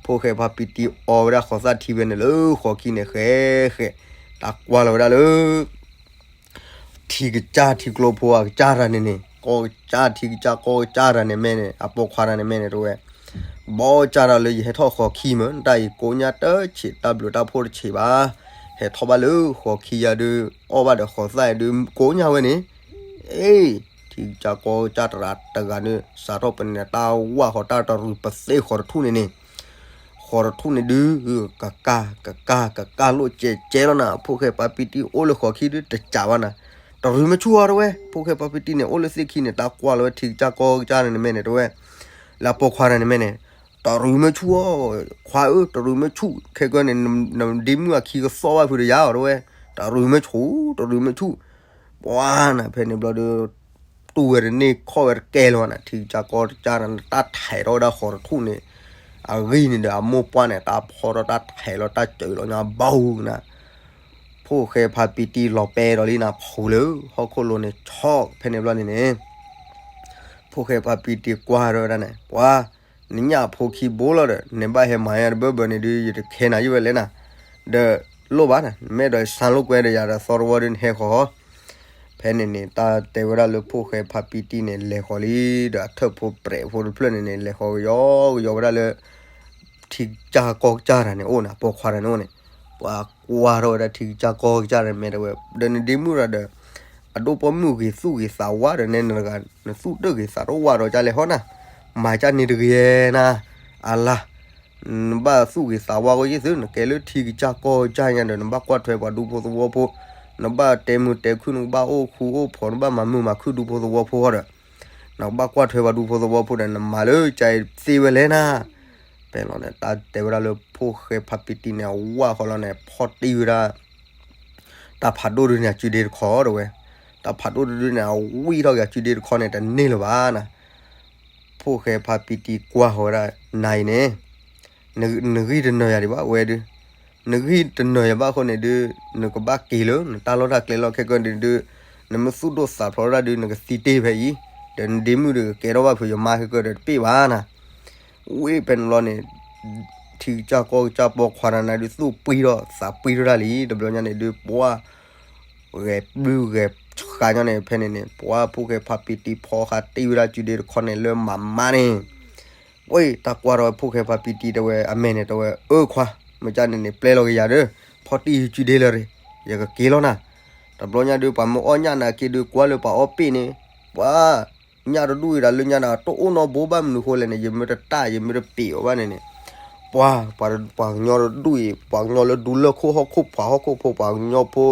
ဖိၣ်ဃဲဖါပံတံအီဝဲဒၣ်ဃီၤသၣ်ထံဝဲန့ၣ်လၢဃီၤခံန့ၣ် ဃဲ ဃဲ, တၢ်ကွၢ်လီၤဝဲဒၣ်လၢ ထံကစၢ်ထံကျိဖိအကစၢ်တဂၤန့ၣ်န့ၣ် ကီၢ်ကစၢ်ထံကစၢ်ကီၢ်ကစၢ်တဂၤန့ၣ်မဲာ်န့ၣ် အပိာ်ခွါတဂၤန့ၣ်မဲာ်န့ၣ် တဲဝဲ, ဘီကၢ်တၢ်လၢယဟဲထီၣ်ဃိးခံမ့ၢ် တၢ်အံၤကိးညါတဆံး တၢ်ဘျုးတၢ်ဖှိၣ်တဆံးဘၣ်, ဟဲထီၣ်ဘၣ်လၢဃိးခံယၤဒုး အီၣ်ဘၣ်ဒီးဃိးသၣ်အံၤဒုး ကိးညါဝဲန့ၣ်, အ့, ထံကစၢ်ကီၢ်ကစၢ်တဂၤတဂၤန့ၣ် စးထီၣ်ပန့ၣ် တၢ်ဝၢ်ဃီတၢ်တရူးပသ့ဃိးတထူၣ်န့ၣ်န့ၣ် ဃိးတထူၣ်န့ၣ်ဒုး ကကၢ် ကကၢ် ကကၢ်လိၣ်ကဲးကဲးလီၤနၤ, ဖိၣ်ဃဲဖါပံတံ အိၣ်လၢဃိးခံဒုး တကးဘၣ်နၤ, တရူးမ့ၢ်ဆူၣ်အီၤတဝဲ, ဖိၣ်ဃဲဖါပံတံန့ၣ် အိၣ်လၢသ့ၣ်ခံန့ၣ် တၢ်ကွၢ်လီၤဝဲထံကစၢ်ကီၢ်ကစၢ်န့ၣ်မ့ၢ်န့ၣ်တဝဲ, လၢပိာ်ခွါတဂၤန့ၣ်မ့ၢ်န့ၣ်, တရူးမ့ၢ်ဆူၣ်အီၤ, ခွါဧၢ တရူးမ့ၢ်ဆူၣ်, ခဲကနံၣ်န့ၣ် နဒ့မုၣ်အခံကသီၣ်ဘၣ်ဖုးဒီးယၤအီၤတဝဲ, တရူးမ့ၢ်ဆူၣ် တရူးမ့ၢ်ဆူၣ်, ပှၤနၤ ဖဲန့ၣ်ဘျီဒီး တူၢ်ဝဲတန့ၢ်ခီၣ်ဝဲတကဲလၢၤဘၣ်နၤ, ထံကစၢ်ကီၢ်ကစၢ်နၤ တၢ်ထဲးထီၣ်ဝဲဒၣ်ဃိးတထူၣ်န့ၣ်, အဂံၢ်န့ၣ်ဒီးအမိၢ်ပှၢ်န့ၣ် တၢ်ဖီထီၣ်တၢ်ထဲးလီၤ တၢ်စၢၤလီၤညါဘီနၤ, ဖိၣ်ဃဲဖါပံတံလီၤပဲဒီးလံနၤ ဖုးလၢဟီၣ်ခိၣ်လိၤန့ၣ် ဆီၣ် ဖဲန့ၣ်ဘျီန့ၣ်န့ၣ် ဖိၣ်ဃဲဖါပံတံကွၢ်ထီၣ်ဝဲဒၣ်န့ၣ် ပှၤ, နညၣ်ဖိခံဘိလီၤဒီး နဘၣ်ဟဲမၤယါတဘၢဘၢန့ၣ်ဒုး ယတခဲနၤယုၢ်ဝဲလဲၣ်နၤ, ဒီးလိၣ်ဘၣ်နၤ နမ့ၢ်အဲၣ်ဒိးဆါလိာ်ကွဲဒီးယၤဒီးသီတဝီဒုးနဟဲဃီၤ, ဖဲန့ၣ်န့ၣ် တၢ်တဲဝဲဒၣ်လၢဖိၣ်ဃဲဖါပံတံန့ၣ် လဲၤဃီၤလံ ဒီးအထၢၣ်ဖိပြဲးဖိတဖျၢၣ်န့ၣ်န့ၣ် လဲၤဃီၤကယီကယီဝဲဒၣ်လၢ ထံကစၢ်ကီၢ်ကစၢ်တဂၤန့ၣ်အိၣ်နၤ, ပိာ်ခွါတဂၤန့ၣ်အိၣ်န့ၣ်, ပှၤကွၢ်ထီၣ်ဝဲဒၣ်ထံကစၢ်ကီၢ်ကစၢ်တဂၤန့ၣ် မ့ၢ်တဲဝဲ ဒီးနဒ့မုၣ်တဂၤဒီး အဒိၣ်ပိာ်မုၣ်ဂ့ၤသူၣ်ဂ့ၤသးဝါဒီးနဲနတဂၤ နသူၣ်တၢၢ်ဂ့ၤသးတဝါဒီးကလဲၤဟီနၤ, မၤကၢ်န့ၣ်တဂ့ၤနၤ, အလါ နဘၣ်သူၣ်ဂ့ၤသးဝါဂီၢ်ယ့ၢ်သု နကဲလၢထံကစၢ်ကီၢ်ကစၢ်ညါဒီး နဘၣ်ကွၢ်ထွဲပှၤဒူဖိသဝီဖိ, နဘၣ်တဲမုာ်တဲခုၣ် နကဘၣ်အိၣ်ဃူအိၣ်ဖိး နဘၣ်မၤမုာ်မၤခုၣ်ဒူဖိသဝီဖိဃီဒီး နကဘၣ်ကွၢ်ထွဲပှၤဒူဖိသဝီဖိဒီး နမၤလၢကၢ်အံၤသ့ဝဲလဲၣ်နၤ, ဖဲလီၤန့ၣ် တၢ်တဲဝဲဒၣ်လၢဖိၣ်ဃဲဖါပံတံန့ၣ် အဝၢ်ဃီလီၤန့ၣ် ဖီၣ်တံၢ်ဝဲဒၣ် တၢ်ဖးဒိၣ်ဒုန့ၣ် အစုဒ့တခီတဝဲ, တၢ်ဖးဒိၣ်တဒုန့ၣ် အဝံၣ်ထီၣ်က့ၤအစုဒ့တခီန့ၣ် တန့ၢ်လၢၤဘၣ်နၤ, ဖိၣ်ဃဲဖါပံတံကွၢ်ဃီဝဲဒၣ် နၤအံၤန့ၣ် နဂံၢ်တနၢၤယၤဒံးဘၣ်ဝဲဒုး, နဂံၢ်တနၢၤယၤဘၣ်အဃိန့ၣ်ဒုး နကဘၣ်က့ၤလၢ နတၢ်လီၢ်တၢ်ကျဲလီၤ ခဲကနံၣ်ဒုး နမ့ၢ်သူၣ်ဒိၣ်သးဖျိးဒၣ်ဒုး နကသံတ့ၢ်ဖဲအံၤ, ဒီးနဒ့မုၣ်ဒီးကကဲထီၣ်ဘၣ်ဖုးယမါခဲကနံၣ်ဒီးတပ့ၢ်ဘၣ်နၤ, ဝံၣ်ဖဲန့ၣ်ဘျီန့ၣ် ထံကစၢ်ကီၢ်ကစၢ်ပိာ်ခွါတဂၤန့ၣ်ဒုး သူၣ်ပှံၢ်ထီၣ်သးပှံၢ်ထီၣ်ဒၣ်လံ တဘျီညါန့ၣ်ဒုး ပှၤ ဂဲၤပျုၢ်ဂဲၤဃါညီန့ၣ် ဖဲန့ၣ်န့ၣ် ပှၤဖိၣ်ဃဲဖါပံတံဖီဃာ်တံၢ်ဝဲဒၣ်စုဒ့တခီန့ၣ်လၢမၤမါန့ၣ်, ဝံၣ်တၢ်ကွၢ်ထီၣ်ဝဲဖိၣ်ဃဲဖါပံတံတဲဝဲ အမဲာ်န့ၣ်တဲဝဲ အၢခွါ မ့ၢ်ကၢ်န့ၣ်န့ၣ် ပျဲလီၤက့ၤယၤဒီး ဖီၣ်တံၢ်စုဒ့လၢၤရ့ၣ် ယကက့ၤလီၤနၤ, တဘျီညါဒုး ပှၤမ့ၢ်အီၣ်ညၣ်နၤက့ၤဒုး ကွၢ်လၢပှၤအီၣ်ပ့ၣ်န့ၣ်, ပှၤ ညၣ်တဒူၣ်အံၤဒီးလၢညါဒီး တအိၣ်နီတဘိဘၣ်မနုၤဃိလဲၣ်န့ၣ် ယမ့ၢ်တတၢ် ယမ့ၢ်တပ့ၤအီၤဘၣ်န့ၣ်န့ၣ်, ပှၤ ပှၤ ပှၤကညီတဒူၣ်အံၤ ပှၤကညီလၢဒူလၢၢ်ခိၣ်ဟီၣ်ခိၣ်ဖးဟီၣ်ခိၣ်ဖိ ပှၤကညီဖိ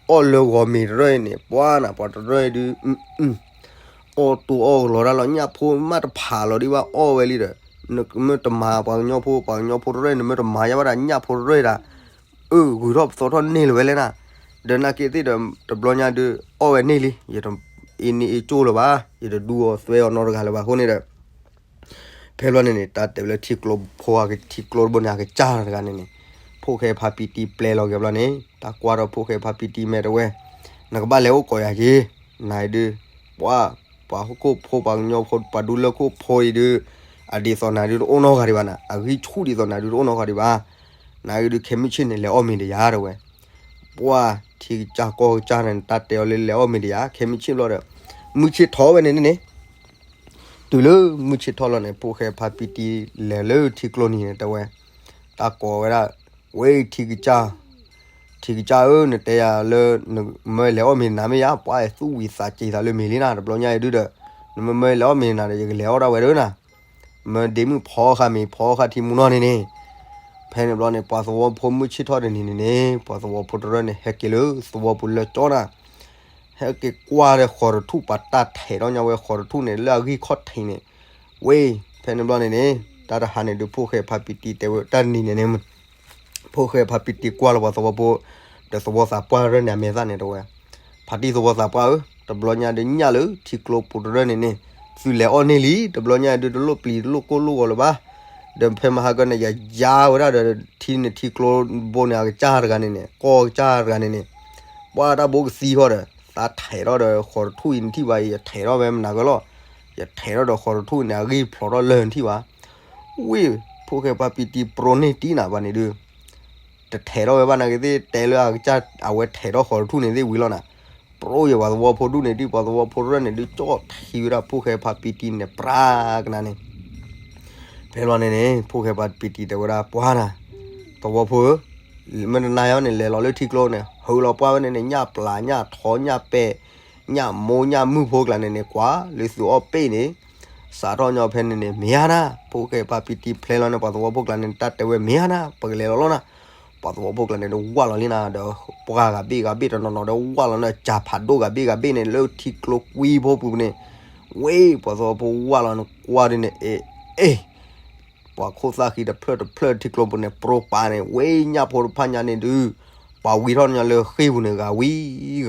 အီၣ်လၢဂီၤမ့ၤတရၢၢ်အံၤန့ၣ် ပှၤနၤ ပှၤတရၢၢ်အံၤဒုး အီၣ်တူၢ်အီၣ်ကလီတၢ်လီၤ ညၣ်ဖိမးတဖးလီၤဒံးဘၣ်အီၣ်ဝဲလံဒီး နမ့ၢ်တမၤပှၤကညီဖိ ပှၤကညီဖိတရၢၢ် နမ့ၢ်တမၤယါဘၣ်ဒၣ် ညၣ်ဖိတရၢၢ်ဒၣ် အၢ ဂုၤထီၣ်ပသီထီၣ်န့ၢ်လၢၤဝဲလဲၣ်နၤ, ဒီးနာ်က့သ့ၣ်ဒီး တဘျီညါဒုး အီၣ်ဝဲန့ၢ်လံ ယတအ့န့ၢ်အ့ကၠိလၢၤဘၣ် ယတဒူအီၤသွဲအီၤနီတဂၤလၢၤဘၣ်အဃိန့ၣ်ဒီး ဖဲဘျီန့ၣ်န့ၣ် တၢ်တဲဝဲလၢထံကျိဖိ ထံကျိတဘိန့ၣ် အကစၢ်တဂၤန့ၣ်န့ၣ် ဖိၣ်ဃဲဖါပံတံပျဲလီၤက့ၤဘျီန့ၣ် တၢ်ကွၢ်ထီၣ်ဖိၣ်ဃဲဖါပံတံမဲာ်တဲဝဲ နကဘၣ်လဲၤအိၣ်ကိးယၤက့ၤ နၤအံၤဒုး ပှၤ ပှၤဟီၣ်ခိၣ်ဖိ ပှၤကညီဖိ ပှၤဒူလၢၢ်ခိၣ်ဖိအံၤဒုး အဒ်သိးနၤဒုးတအိၣ်နီတဂၤဒံးဘၣ်နၤ အဂံၢ်ဆူၣ်ဒ်သိးနၤဒုးတအိၣ်နီတဂၤဒံးဘၣ် နၤအံၤဒုး ခဲမုၢ်ဆ့ၣ်န့ၣ် လဲၤအီၣ်မ့ၤဒီးယၤတဲဝဲ ပှၤထံကစၢ်ကီၢ်ကစၢ်န့ၣ် တၢ်တဲအီၤလၢလဲၤအီၣ်မ့ၤဒီးယၤ ခဲမုၢ်ဆ့ၣ်ဘျီဒီး မုၢ်ဆ့ၣ်ထီၣ်ဝဲန့ၣ်န့ၣ် တုၤလၢမုၢ်ဆ့ၣ်ထီၣ်လီၤန့ၣ် ဖိၣ်ဃဲဖါပံတံလဲၤလၢထံကျိနံၤန့ၣ်တဲဝဲ တၢ်ကိးဝဲဒၣ် ဝဲထံကစၢ် ထံကစၢ်ဧၢ နတဲယၤလၢ နမၢလဲၤအီၣ်မ့ၤနၤမ့ၢ်ယါ ပှၤသူၣ်ဝံၤသးစ့ၤသးလၢမ့ၤလံနၤ တဘျီညါအံၤဒုဒီး နမၢမၢလဲၤအီၣ်မ့ၤနၤဒီး ယကလဲၤအီၣ်ဒၣ်ဝဲဒီးနၤ မၢဒ့မုၣ်ဖီဃာ်မ့ၤဖီဃာ်ထံမူနီၢ်န့ၣ်န့ၣ် ဖဲန့ၣ်ဘျီန့ၣ် ပှၤသဝီဖိမုၢ်ဆ့ၣ်ထီၣ်တနံၤန့ၣ်န့ၣ် ပှၤသဝီဖိတရၢၢ်န့ၣ် ဟဲက့ၤလၢသဝီပူၤလၢကၠီနၤ ဟဲက့ၤကွၢ်ဒီးဃိးတထူၣ် ပှၤတၢ်ထဲးထီၣ်ညါဝဲဃိးတထူၣ်န့ၣ် လၢအဂံၢ်ခီၣ်ထံးန့ၣ် ဝဲ ဖဲန့ၣ်ဘျီန့ၣ်န့ၣ် တၢ်တဟါန့ၣ်ဒုး ဖိၣ်ဃဲဖါပံတံတဲဝဲတၢ်နံၤန့ၣ်န့ၣ် ဖိၣ်ဃဲဖါပံတံကွၢ်လၢပှၤသဝီဖိ ဒီးသဝီသးပှၢ်တရၢၢ်န့ၣ် အမဲာ်သၣ်န့ၣ်တဲဝဲ ဖါတံၢ်သဝီသးပှၢ်ဧၢ တဘျီညါဒုးညၣ်လၢထံကျိပူၤတရၢၢ်န့ၣ်န့ၣ် သုလဲၤအီၣ်န့ၢ်လံ တဘျီညါဒုး တလိၣ်ပျံၤတလိၣ်ကိၢ်လိၣ်ဂီၤလၢၤဘၣ် ဒီးဖဲမဟါကန့ၣ် ယယါဝဲဒၣ်ဒီး ထံန့ၣ်ထံကျိဘိန့ၣ် အကစၢ်တဂၤန့ၣ်န့ၣ် ကီၢ်ကစၢ်တဂၤန့ၣ်န့ၣ် ပှၤတၢ်ဘိကသံဃီဒီး သးထဲးထီၣ်ဒီးဃိးတထူၣ်အံၤ နထံၣ်ဘၣ်အံၤ ယထဲးထီၣ်ဝဲမနၤကလီၤ ယထဲးထီၣ်ဒီးဃိးတထူၣ်အံၤန့ၣ် အဂံၢ်ဖျိးထီၣ်လၢနထံၣ်ဘၣ် ဝံၣ် ဖိၣ်ဃဲဖါပံတံပြိန့ၢ်တံၢ်နၤဘၣ်န့ၣ်ဒုး တထဲးထီၣ်ဝဲဘၣ်နာ်က့သ့ၣ် တဲလၢအကစၢ်အဝဲထဲးထီၣ်ဃိးတထူၣ်န့ၣ်သ့ၣ်ဝံၤလီၤနၤ ပြိယဲၤပှၤသဝီဖိဒူၣ်န့ၣ်ဒုး ပှၤသဝီဖိတရၢၢ်န့ၣ်ဒုး ကၠီၣ်ထံဝဲဒၣ်ဖိၣ်ဃဲဖါပံတံန့ၣ် ပြါကနၤန့ၣ် ဖဲလီၤန့ၣ်န့ၣ် ဖိၣ်ဃဲဖါပံတံတဲဝဲဒၣ်ပှၢ်နၤ, သဝီဖိဧၢ, မ့ၢ်တနာ်အီၤန့ၣ် လဲၤလီၤလၢထံကျိန့ၣ် ဟုးလီၤပှၢ်ဝဲန့ၣ်န့ၣ် ညၣ်ပျၢ်ညၣ်ထီညၣ်ပဲာ် ညၣ်မိၢ်ညၣ်မုၣ်ဖိကျါန့ၣ်န့ၣ် ကွၢ်လၢသုအီၣ်ပ့ၣ်န့ၣ် စးထီၣ်ညီဖဲန့ၣ်န့ၣ် မ့ၢ်ဧါနၤ, ဖိၣ်ဃဲဖါပံတံဖျဲလီၤန့ၣ် ပှၤသဝီဖိကျါန့ၣ် တၢ်တဲဝဲမ့ၢ်ဧါနၤ ပကလဲၤလီၤလီၤနၤ, ပှၤသဝီဖိကျါန့ၣ်ဒီးဝၢ်လီၤလံနၤ ဒီးပှၢ်ဂၤဘ့ၣ်ဂၤဘ့ၣ်တနီၤနီၤဒီးဝၢ်လီၤန့ၣ် ကၢ်ဖးဒိၣ်ဂၤဘ့ၣ်ဂၤဘ့ၣ်န့ၣ် လၢထံကျိကွံဖိပူၤန့ၣ် ဝ့ၢ် ပှၤသဝီဖိဝၢ်လီၤန့ၣ် ကွၢ်ဒ်န့ၣ် အ့ အ့ ပှၤခိၣ်သၣ်ဃံတဖျၢၣ်တဖျၢၣ်ထံကျိပူၤန့ၣ် ပြိပာ်န့ၣ် ဝ့ၢ်ညၣ်ဖိတဖၣ်ညါန့ၣ်ဒုး ပှၤဝံထီၣ်ညီလၢဃ့ၢ်ပူၤန့ၣ် ဂၤဝံ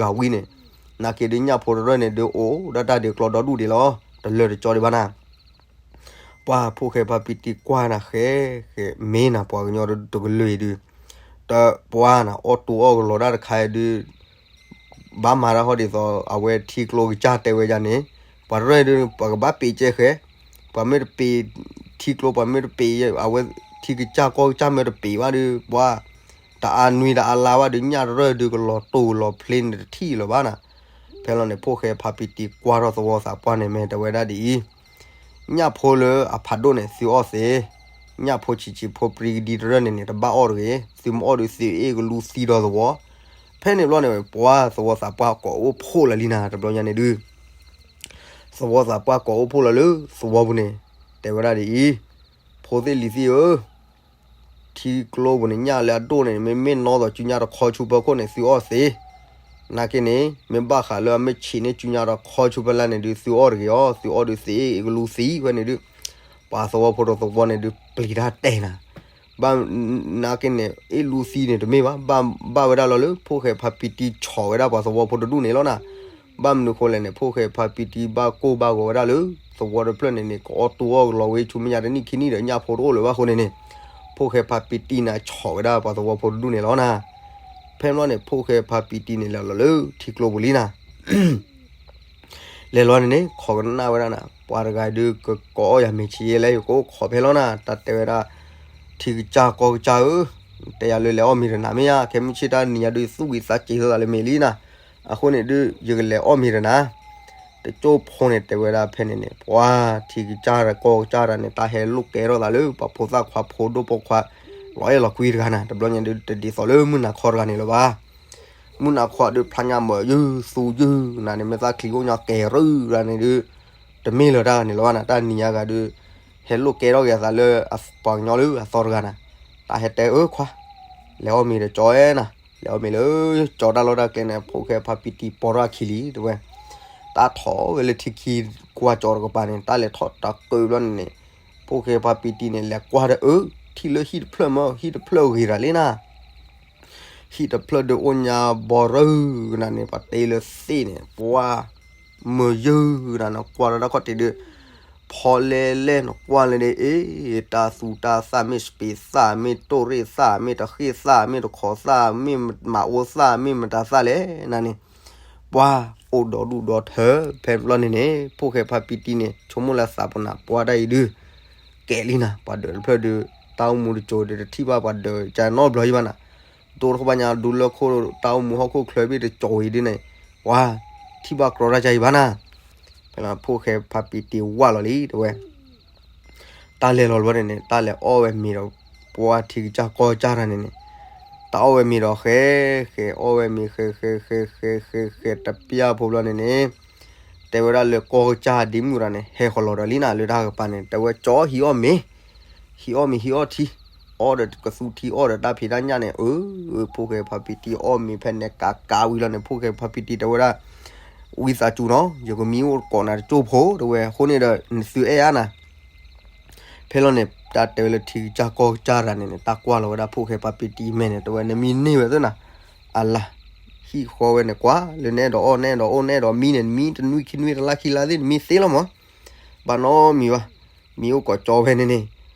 ဂၤဝံန့ၣ်, နာ်က့ဒုးညၣ်ဖိတရၢၢ်န့ၣ်ဒုးအိၣ်ဒၣ်တၢ်ဒုးကျီဒီဒူၣ်ဒံးလီၤ တလၢာ်တကၠီဒံးဘၣ်နၤ ပှၢ်ဖိၣ်ဃဲဖါပံတံကွၢ်နၤဃဲ ဃဲမ့ၢ်နၤ ပှၤကညီတကလုာ်အံၤဒုး တပှၢ်နၤ အီၣ်တူအီၣ်ကလီၤဒၣ်တခါအံၤဒုး ဘၣ်မၤတၢ်ဟီၣ်ဒ်သိး အဝဲထံကျိကစၢ်တဲဝဲဒ်န့ၣ် ပှၤတရၢၢ်ဒုး ပှၤကဘၣ်ပ့ၤကဲဃဲ, ပှၤမ့ၢ်တပ့ၤ ထံကျိ ပှၤမ့ၢ်တပ့ၤ အဝဲထံကစၢ်ကီၢ်ကစၢ်မ့ၢ်တပ့ၤဘၣ်ဒုး ပှၢ် တအါနွံတအါလါဘၣ်ဒုး ညၣ်တရၢၢ်ဒုးကလီၤတိၢ်လီၤဖျ့န့ၣ်တထံၣ်လၢၤဘၣ်နၤ, ဖဲလီၤန့ၣ် ဖိၣ်ဃဲဖါပံတံကွၢ်ထီၣ်သဝီသးပှၢ်န့ၣ် မ့ၢ်တဲဝဲဒၣ်ဒ်အံၤ ညၣ်ဖိလၢအဖးဒိၣ်န့ၣ် သုအီၣ်သ့, ညၣ်ဖိဆံးဆံးဖိပြံကဒံတရၢၢ်န့ၣ်န့ၣ် တဘၣ်အီၣ်တဂ့ၤ, သုမ့ၢ်အီၣ်ဒုးသုအ့ၣ်ကလူသံဒီးသဝီ, ဖဲန့ၣ်ဘျီန့ၣ် ပှၢ်သဝီသးပှၢ်ကိးအိၣ်ဖှိၣ်လၢာ်လံနၤ တဘျီညါန့ၣ်ဒုး သဝီသးပှၢ်ကိးအိၣ်ဖှိၣ်လၢာ်လၢသဝီပူၤန့ၣ် တဲဝဲဒၣ်ဒ်အံၤ, ဖိသ့ၣ်လံၤသ့ၣ်ဧၢ ထံကျိပူၤန့ၣ် ညၣ်လၢအဒိၣ်န့ၣ် မ့မ့ၢ်နီၣ်သိးစုညါတခီဆူဖီခိၣ်န့ၣ် သုအီၣ်သ့, နာ်က့န့ၣ် မ့ၢ်ဘၣ်ဃးလၢအမ့ၢ်ဆံးန့ၢ်စုညါတခီဆူဖီလာ်န့ၣ်ဒုး သုအီၣ်တဂ့ၤအီၤ, သုအီၣ်ဒုးသုအ့ၣ်ကလူသံဝဲန့ၣ်ဒုး, ပှၤသဝီဖိတသဝီန့ၣ်ဒုး ပျံၤတၢ်တဲနၤ, ဘၣ် နာ်က့န့ၣ် အ့ၣ်လူသံန့ၣ်တမ့ၢ်ဘၣ်, ဘၣ်ဝဲဒၣ်လီၤလၢ ဖိၣ်ဃဲဖါပံတံဆီၣ်ဝဲဒၣ်ပှၤသဝီဖိတဒူၣ်န့ၣ်လီၤနၤ, ဘၣ်မနုၤဃိလဲၣ်န့ၣ် ဖိၣ်ဃဲဖါပံတံဘၣ်ကိၢ်ဘၣ်ဂီၤဝဲဒၣ်လၢ သဝီတဖျၢၣ်န့ၣ်န့ၣ် ကအီၣ်တူအီၣ်ကလီၤဝဲဆူမဲာ်ညါတနံၣ်ခံနံၣ်ဒီး ညၣ်ဖိတအိၣ်လၢၤဘၣ်အဃိန့ၣ်န့ၣ်, ဖိၣ်ဃဲဖါပံတံန့ၣ်ဆီၣ်ဝဲဒၣ်ပှၤသဝီဖိတဒူၣ်န့ၣ်လီၤနၤ, ဖဲန့ၣ်ဘျီန့ၣ် ဖိၣ်ဃဲဖါပံတံန့ၣ်လဲၤလီၤလၢထံကျိပူၤလံနၤ လဲၤလီၤန့ၣ်န့ၣ် ခိးကနၣ်ဝဲဒၣ်နၤ, ပှၤတဂၤဒုးကကိးအီၣ်ယၤမ့ၤဆံးယဲလဲၣ် ယကအိၣ်ခိးဖဲလီၤနၤ, တၢ်တဲဝဲဒၣ် ထံကစၢ်ကီၢ်ကစၢ်ဧၢ, တဲယၤလၢလဲၤအီၣ်မ့ၤဒီးနၤမ့ၢ်ဧါ, ခဲမုၢ်ဆ့ၣ်တၢ်နံၤညါဒုးသူၣ်ဝံၤသးစ့ၤသးလၢမ့ၤလံနၤ, အဃိန့ၣ်ဒုး ယကလဲၤအီၣ်မ့ၤဒီးနၤ, တကၠိၢ်ဖိန့ၣ်တဲဝဲဒၣ်ဖဲန့ၣ်န့ၣ် ပှၤထံကစၢ်ဒီးကီၢ်ကစၢ်တၢ်န့ၣ် တၢ်ဟဲလိာ်ကဲထီၣ်သးလၢ ပှၤဖိသၣ်ခွါဖိဒိၣ်ဖိခွါ လီၤအဲၣ်လီၤကွံတဂၤနၤ, တဘျီညါဒုး တဒ်သိးလၢမုၢ်နၤခီတဂၤန့ၣ်လၢၤဘၣ် မုၢ်နၤခီဒုးဖျါညါမၢ်ယုၢ်သူယုၢ်နၤန့ၣ် မ့ၢ်သးချံအိၣ်ညီကဲၤရၢၢ်တဂၤန့ၣ်ဒုး တမ့ၢ်လၢၤတၢ်န့ၣ်လၢၤဘၣ်နၤ, တၢ်နံၤညါဂၤဒုး ဟဲလိာ်ကဲထီၣ်က့ၤအသးလၢ ပှၤကညီလၢအသီတဂၤနၤ, တၢ်ဟဲတဲအၢခွါ လဲၤအီၣ်မ့ၤဒီးကၠီဝဲနၤ, လဲၤအီၣ်မ့ၤလၢကၠီတၢ်လီၢ်တၢ်ကျဲန့ၣ် ဖိၣ်ဃဲဖါပံတံပီထီၣ်အခံလံ တဲဝဲ, တၢ်ထီၣ်ဝဲလၢထံခံကွၢ်ကၠီတကပၤန့ၣ် တၢ်လဲၤထီၣ်တၢ်ကၢဘျီန့ၣ်န့ၣ်, ဖိၣ်ဃဲဖါပံတံန့ၣ် လဲၤကွၢ်ဒီးအၢ ထံၣ်လၢဟံၣ်တဖျၢၣ်မၢ ဟံၣ်တဖျၢၣ်ဂ့ၤတၢ်လံနၤ ဟံၣ်တဖျၢၣ်ဒုးအိၣ်ညါဘီရၢၢ်နၤန့ၣ် ပှၤတ့လၢသ့ၣ်န့ၣ် ပှၤ မၢယုၢ်နၤ နကွၢ်လၢတၢ်ခီၣ်ထံးဒုး ဖီလဲလဲၣ် နကွၢ်လၢန့ၣ် အ့ တၢ်သူတၢ်သၣ် မ့ၢ်စပံးသၣ် မ့ၢ်တိၢ်ရ့ၣ်သၣ် မ့ၢ်တဃ့ၢ်သၣ် မ့ၢ်တခီသၣ် မ့ၢ်မၤအိသၣ် မ့ၢ်မတၤသၣ်လဲၣ်နၤန့ၣ် ပှၤအိၣ်ဒီဒူၣ်ဒီထၢ ဖဲဘျီန့ၣ်န့ၣ် ဖိၣ်ဃဲဖါပံတံန့ၣ် ဆိကမိၣ်လၢသးပူၤနၤ ပှၤတၢ်အံၤဒုး ကဲလံနၤ ပှၤဒၢးတဖျၢၣ်ဒုး တၢ်အိၣ်မူတစိၤဒုး တထံၣ်ဘၣ်ပှၤဒၢးကနီတဘျီအံၤဘၣ်နၤ ဒိတဃီဘၣ်ညါ ဒူလၢခိၣ်တၢ်အိၣ်မူဟီၣ်ခိၣ်ချၢဘ့ၣ်တစိၤအံၤဒုးန့ၣ် ပှၤထံၣ်ဘၣ်ကြီတၢ်ကါအံၤဘၣ်နၤ ဖဲလီၤဖိၣ်ဃဲဖါပံတံဝၢ်လီၤလံ တဲဝဲ တၢ်လဲၤလီၤတဘျီန့ၣ်န့ၣ် တၢ်လဲၤအီၣ်ဝဲမ့ၤဒီး ပှၤထံကစၢ်ကီၢ်ကစၢ်တၢ်န့ၣ်န့ၣ် တၢ်အီၣ်ဝဲမ့ၤဒီးဃဲ ဃဲအီၣ်ဝဲမ့ၤ ဃဲ ဃဲ ဃဲ ဃဲ ဃဲ ဃဲ ဃဲ တပျၢ်ဖိဘျီန့ၣ်န့ၣ် တဲဝဲဒၣ်လၢကီၢ်ကစၢ်ဒ့မုၣ်တဂၤန့ၣ် ဟဲဃီၤလီၤဒီးလံနၤ လၢတၢ်ကပၤန့ၣ် တဲဝဲကၠီဟံးအီၣ်မ့ၤ ဟံးအီၣ်မ့ၤဟံးအီၣ်ထံ အီၣ်ဒီးကသူထံအီၣ်ဒီးတၢ်ဖံးတၢ်ညၣ်န့ၣ် အၢ ဖိၣ်ဃဲဖါပံတံအီၣ်မ့ၤဖဲန့ၣ်ကးကးဝံၤလီၤန့ၣ် ဖိၣ်ဃဲဖါပံတံတဲဝဲဒၣ် ဝံသးစူၤနီၤ ယကမံအိၣ်ကိးနၤတကၠိၢ်ဖိ တဲဝဲ အဃိန့ၣ်ဒီး နသုအဲၣ်အါနၤ ဖဲလီၤန့ၣ် တၢ်တဲဝဲလၢထံကစၢ်ကီၢ်ကစၢ်တဂၤန့ၣ်န့ၣ် တၢ်ကွၢ်လီၤဝဲဒၣ်ဖိၣ်ဃဲဖါပံတံမဲာ်န့ၣ် တဲဝဲ နမံန့ၢ်ဝဲသ့ၣ်နၤ အလၤ ဟံၣ်ဃီဝဲန့ၣ် ကွၢ်လၢနအဲၣ်ဒိးအီၣ် နအဲၣ်ဒိးအိၣ် နအဲၣ်ဒိးမံန့ၣ် နမံတနွံခံနွံတလါခံလါသ့ၣ် နမံသ့လီၤမး ဘၣ်နီတမံၤဘၣ် မံအိၣ်ကိးကၠီဖဲန့ၣ်န့ၣ်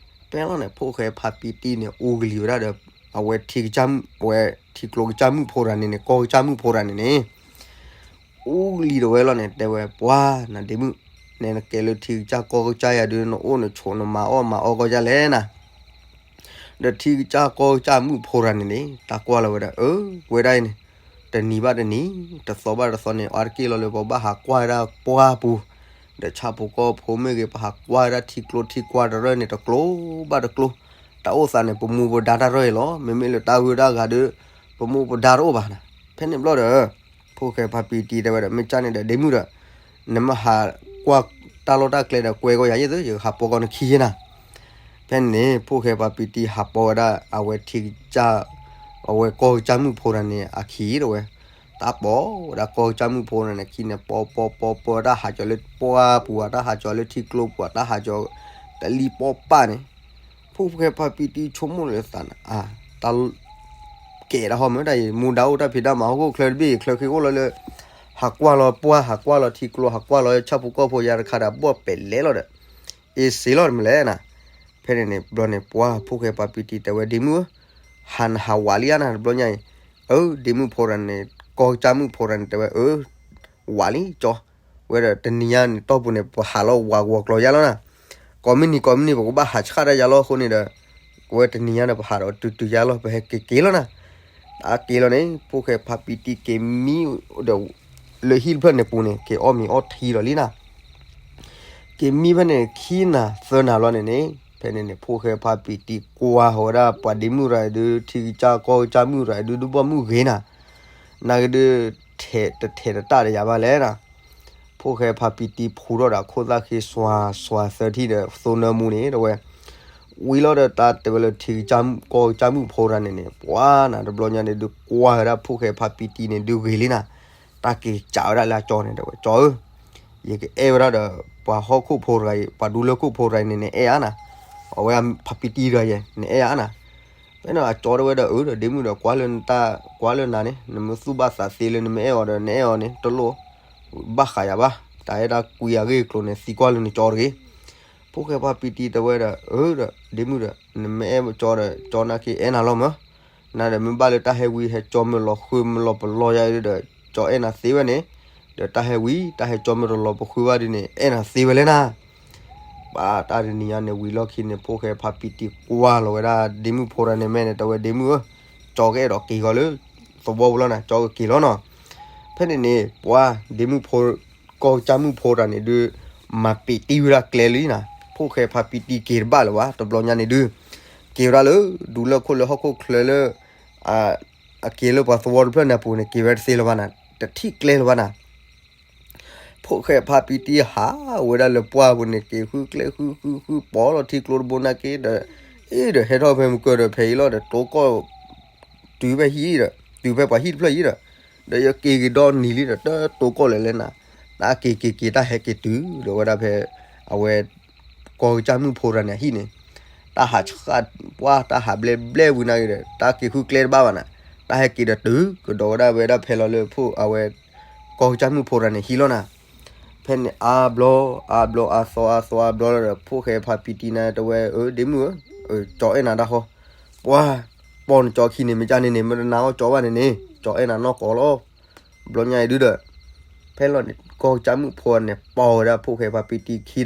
ဖဲလီၤန့ၣ် ဖိၣ်ဃဲဖါပံတံန့ၣ် အူကလံၤဝဲဒၣ်ဒီး အဝဲထံကစၢ်မုၣ် အဝဲထံကျိကစၢ်မုၣ်ဖိတဂၤန့ၣ်န့ၣ် ကီၢ်ကစၢ်မုၣ်ဖိတဂၤန့ၣ်န့ၣ် အူကလံၤဒီးဝဲလီၤန့ၣ် တဲဝဲ ပှၤနဒ့မုၣ် နဲနကဲလၢထံကစၢ်ကီၢ်ကစၢ်ယၤဒုး နအိၣ်နဆိးနမၤအီၣ်မၤအီကီၢ်ကစၢ်လဲၣ်နၤ ဒီးထံကစၢ်ကီၢ်ကစၢ်မုၣ်ဖိတဂၤန့ၣ်န့ၣ် တၢ်ကွၢ်လီၤဝဲဒၣ် အၢ ဝဲဒၣ်အံၤန့ၣ် တနံၤဘၣ်တနံၤ တသီဘၣ်တသီန့ၣ် အါတက့ၢ်လီၤလၢပဘၣ်ဟးကွၢ်ဝဲဒၣ်ပှၢ်ပူၤ ဒီးဆၣ်ဖိကီၢ်ဖိမ့ၢ်ဂ့ၤ ပဟးကွၢ်ဝဲဒၣ်ထံကျိထံကွၢ်တရၢၢ်န့ၣ် တကျိဘၣ်တကျိ, တၢ်အိၣ်သးန့ၣ် ပမူပဒါတၢ်ရၢၢ်အံၤလီၤ. မ့မ့ၢ်လၢတၢ်ဂုၤတၢ်ဂၤဒီး ပမူပဒါတအိၣ်ဘၣ်နၤ. ဖဲန့ၣ်ဘျီဒီး ဖိၣ်ဃဲဖါပံတံတဲဝဲဒီး မ့ၢ်ကၢ်န့ၣ်ဒီး ဒ့မုၣ်ဒီး နမ့ၢ်ဟးကွၢ်တၢ်လီၢ်တၢ်ကျဲဒီး ကွဲကီယၤယဲၢ်သု ယကဟးပိာ်ကီနခံယဲၢ်နၤ. ဖဲန့ၣ် ဖိၣ်ဃဲဖါပံတံဟးပိာ်ဝဲဒၣ် အဝဲထံကစၢ် အဝဲကီၢ်ကစၢ်မုၣ်ဖိတဂၤန့ၣ် အခံဒီးဝဲ, တၢ်ပိာ်ဝဲဒၣ်ကီၢ်ကစၢ်မုၣ်ဖိတဂၤန့ၣ် အခံန့ၣ် ပိာ်ပိာ်ပိာ်ပိာ် တၢ်ဟးကၠီၤလၢပှၢ်ပူၤဧါ, တၢ်ဟးကၠီၤလၢထံကျိပူၤဧါ, တၢ်ဟးကၠီၤတလံၣ်ပိာ်ပၢ်န့ၣ်, ဖိၣ်ဃဲဖါပံတံဆိကမိၣ်လၢသးန့ၣ် တၢ် ကဲဒၣ်ဟီမ့ၢ်တၢ်အံၤ မူဒါအိၣ်တၢ်ဖံးတၢ်မၤဟီၣ်ခိၣ်ချၢတဘ့ၣ်အံၤ ချၢဃ့အိၣ်လီၤလၢ ဟးကွၢ်လီၤပှၢ် ဟးကွၢ်လီၤထံကျိ ဟးကွၢ်လီၤဆၣ်ဖိကီၢ်ဖိ ယၤတခါဒီး ဘီၣ်ပဲာ်လဲလီၤဒီး အ့စ့လီၤမ့ၢ်လဲၣ်နၤ. ဖဲန့ၣ်န့ၣ် ဘျီန့ၣ် ပှၢ် ဖိၣ်ဃဲဖါပံတံတဲဝဲ ဒ့မုၣ်ဧၢ, ဟးနဟးဝးလံဧါနၤ တဘျီညါအံၤ, အၢ ဒ့မုၣ်ဖိတဂၤန့ၣ် ကီၢ်ကစၢ်မုၣ်ဖိတဂၤန့ၣ် တဲဝဲ အၢ ဝးလံကၠီ ဝဲဒီးတနံၤညါန့ၣ် တီၢ်ပူၤန့ၣ် ပဟးလီၤဝးဂီၤကျီၤယါလီၤနၤ, ကိးမုၢ်နံၤကိးမုၢ်နံၤ ပကဘၣ်ဟးဆှၣ်တၢ်ယါလီၤအဃိန့ၣ်ဒီး ဝဲတနံၤညါန့ၣ် ပဟးဒီးတုၤတုၤယါလီၤ ပဟဲက့ၤက့ၤလီၤနၤ. အက့ၤလီၤန့ၣ် ဖိၣ်ဃဲဖါပံတံက့ၤမံဒီး လၢဟံၣ်တဖျၢၣ်န့ၣ်ပူၤန့ၣ် က့ၤအီၣ်မ့ၤအီထံလီၤလံနၤ. က့ၤမံဖဲန့ၣ် ခံနၤသၢနၤလီၤန့ၣ်န့ၣ် ဖဲန့ၣ်န့ၣ် ဖိၣ်ဃဲဖါပံတံကွၢ်ဃီၤဝဲဒၣ် ပှၤဒ့မုၣ်ရၤဒု ထံကစၢ်ကီၢ်ကစၢ်မုၣ်ရၤဒု ဒုးဘီၣ်မုၢ်ဂ့ၤနၤ, နာ်က့ဒု ထဲးတထဲးတတၢ်ဒီးယၤဘၣ်လဲၣ်နၤ. ဖိၣ်ဃဲဖါပံတံဖူထီၣ်ဒီးခိၣ်သၣ်ဃ့စွၤစွၤသၢထံၣ်ဒီး သိနၢမူန့ၣ် တဲဝဲ ဝံၤလီၤဒီးတၢ်တဲဝဲလၢထံကစၢ်ကီၢ်ကစၢ်မုၣ်ဖိတဂၤန့ၣ်န့ၣ် ပှၤနၤတဘျီညါန့ၣ်ဒုး ကွၢ်ဝဲဒၣ်ဖိၣ်ဃဲဖါပံတံန့ၣ်ဒုးဂ့ၤလံနၤ. တၢ်က့ၤစံးဝဲဒၣ်လၢအကၠီန့ၣ် တဲဝဲ ကၠီဧၢ, ယကအဲၣ်ဝဲဒၣ်ဒီး ပှၤဟီၣ်ခိၣ်ဖိတဂၤအံၤ ပှၤဒူလၢခိၣ်ဖိတဂၤအံၤန့ၣ် နအဲၣ်ဧါနၤ, အဝဲဖါပံတံတဂၤယဲၢ် နအဲၣ်ဧါနၤ. ဖဲန့ၣ်အကၠီတဲဝဲဒီး အၢ ဒီးဒ့မုၣ်ဒီး ကွၢ်လၢနတၢ် ကွၢ်လၢနၤန့ၣ် နမ့ၢ်သူၣ်ဘၣ်သးသ့လၢနမ့ၢ်အဲၣ်အီၤဒီး နအဲၣ်အီၤန့ၣ် တလိၣ်ဘၣ်ဃးယၤဘၣ်, တၢ်အဲၣ်တၢ်ကွံအဂ့ၢ်အကျိၤန့ၣ် သံကွၢ်လၢနကၠီတဂ့ၤ. ဖိၣ်ဃဲဖါပံတံတဲဝဲဒီး အၢ ဒီးဒ့မုၣ်ဒီး နမ့ၢ်အဲၣ်ကၠီဒီး ကၠီနာ်က့အဲၣ်နၤလီၤမး, နဒီးမ့ၢ်ဘၣ်လၢတၢ်ဟဲဝံဟဲကၠီမ့ၢ်လီၤဃုမ့ၢ်လီၤပလီယၤဒီး ကၠီအဲၣ်နၤသ့ဝဲန့ၣ်, ဒီးတၢ်ဟဲဝံ တၢ်ဟဲကၠီမ့ၢ်တလီၤပဃုဘၣ်ဒ်န့ၣ် အဲၣ်နၤသ့ဝဲလဲၣ်နၤ. ဘၣ်တၢ်တနံၤညါန့ၣ် ဝံၤလီၢ်ခံန့ၣ် ဖိၣ်ဃဲဖါပံတံကွၢ်လီၤဝဲဒၣ်ဒ့မုၣ်ဖိတဂၤန့ၣ်မဲာ်န့ၣ် တဲဝဲဒ့မုၣ်ဧၢ, ကၠီကအဲၣ်ဒိးက့ၤဃီလၢသဝီပူၤလီၤနၤ, ကၠီကက့ၤလီၤနီၤ. ဖဲန့ၣ်န့ၣ် ပှၤဒ့မုၣ်ဖိ ကီၢ်ကစၢ်မုၣ်ဖိတဂၤန့ၣ်ဒုး မၤပံးတံၢ်ဝဲဒၣ်ကျဲလံနၤ, ဖိၣ်ဃဲဖါပံတံက့ၤတဘၣ်လၢၤဘၣ် တဘျီညါန့ၣ်ဒုး က့ၤဝဲဒၣ်လၢ ဒူလၢၢ်ခိၣ်လၢဟီၣ်ခိၣ်ချၢလၢ အက့ၤလၢပှၤသဝီတဖျၢၣ်န့ၣ်အပူၤန့ၣ် က့ၤဝဲတသ့လၢၤဘၣ်နၤ, တထံၣ်ကျဲလၢၤဘၣ်နၤ. ဖိၣ်ဃဲဖါပံတံဟးဝဲဒၣ်လၢပှၢ်ပူၤန့ၣ် က့ၤဃုကျဲဃုဃုဃု ပိာ်လီၤထံကျိတဘိနာ်က့ဒီး အ့ဒီးဟဲထီၣ်ဖဲမုၢ်ကၢၢ်ဒီးဖဲအံၤလီၤဒီး တိကီၢ် တုၤဖဲဟံၣ်ဒီး တုၤဖဲပှၤဟံၣ်တဖျၢၣ်အံၤဒီး ဒီးယက့ၤက့ၤဒီနံၤလံဒီး တတိကီၢ်လဲၣ်လဲၣ်နၤ, တၢ်က့ၤက့ၤက့ၤတၢ်ဟဲက့ၤတုၤဒီးဝဲဒၣ်ဖဲ အဝဲ ကီၢ်ကစၢ်မုၣ်ဖိတဂၤန့ၣ်အဟံၣ်န့ၣ်, တၢ်ဟးဆှၣ်ပှၢ် တၢ်ဟးဘျဲၣ်ဘျဲၣ်ဝံၤနာ်က့ဒီး တၢ်က့ၤဃုကျဲတဘၣ်ဘၣ်နၤ, တၢ်ဟဲက့ၤဒီးတုၤကဒီးဝဲဒၣ်ဝဲဒၣ်ဖဲလီၤလၢဖိ အဝဲ ကီၢ်ကစၢ်မုၣ်ဖိတဂၤန့ၣ်ဟံၣ်လီၤနၤ. ဖဲန့ၣ်အါဘျီ အါဘျီအါသီအါသီအါဘျီလီၤဒီး ဖိၣ်ဃဲဖါပံတံန့ၣ်တဲဝဲ အၢ ဒ့မုၣ်ဧၢ, ကၠီအဲၣ်နၤတၢ်ဃီ, ပှၤ ပိာ်နကၠီခံန့ၣ် မ့ၢ်ကၢ်န့ၣ်န့ၣ် မ့ၢ်တနာ်အီၣ်ကၠီဘၣ်န့ၣ်န့ၣ် ကၠီအဲၣ်နၤနီၢ်ကီၢ်လီၤ. ဘျီညါအံၤဒုဒီး ဖဲလီၤန့ၣ် ကီၢ်ကစၢ်မုၣ်ဖိန့ၣ် ပိာ်ဝဲဒၣ်ဖိၣ်ဃဲဖါပံတံခံဒီး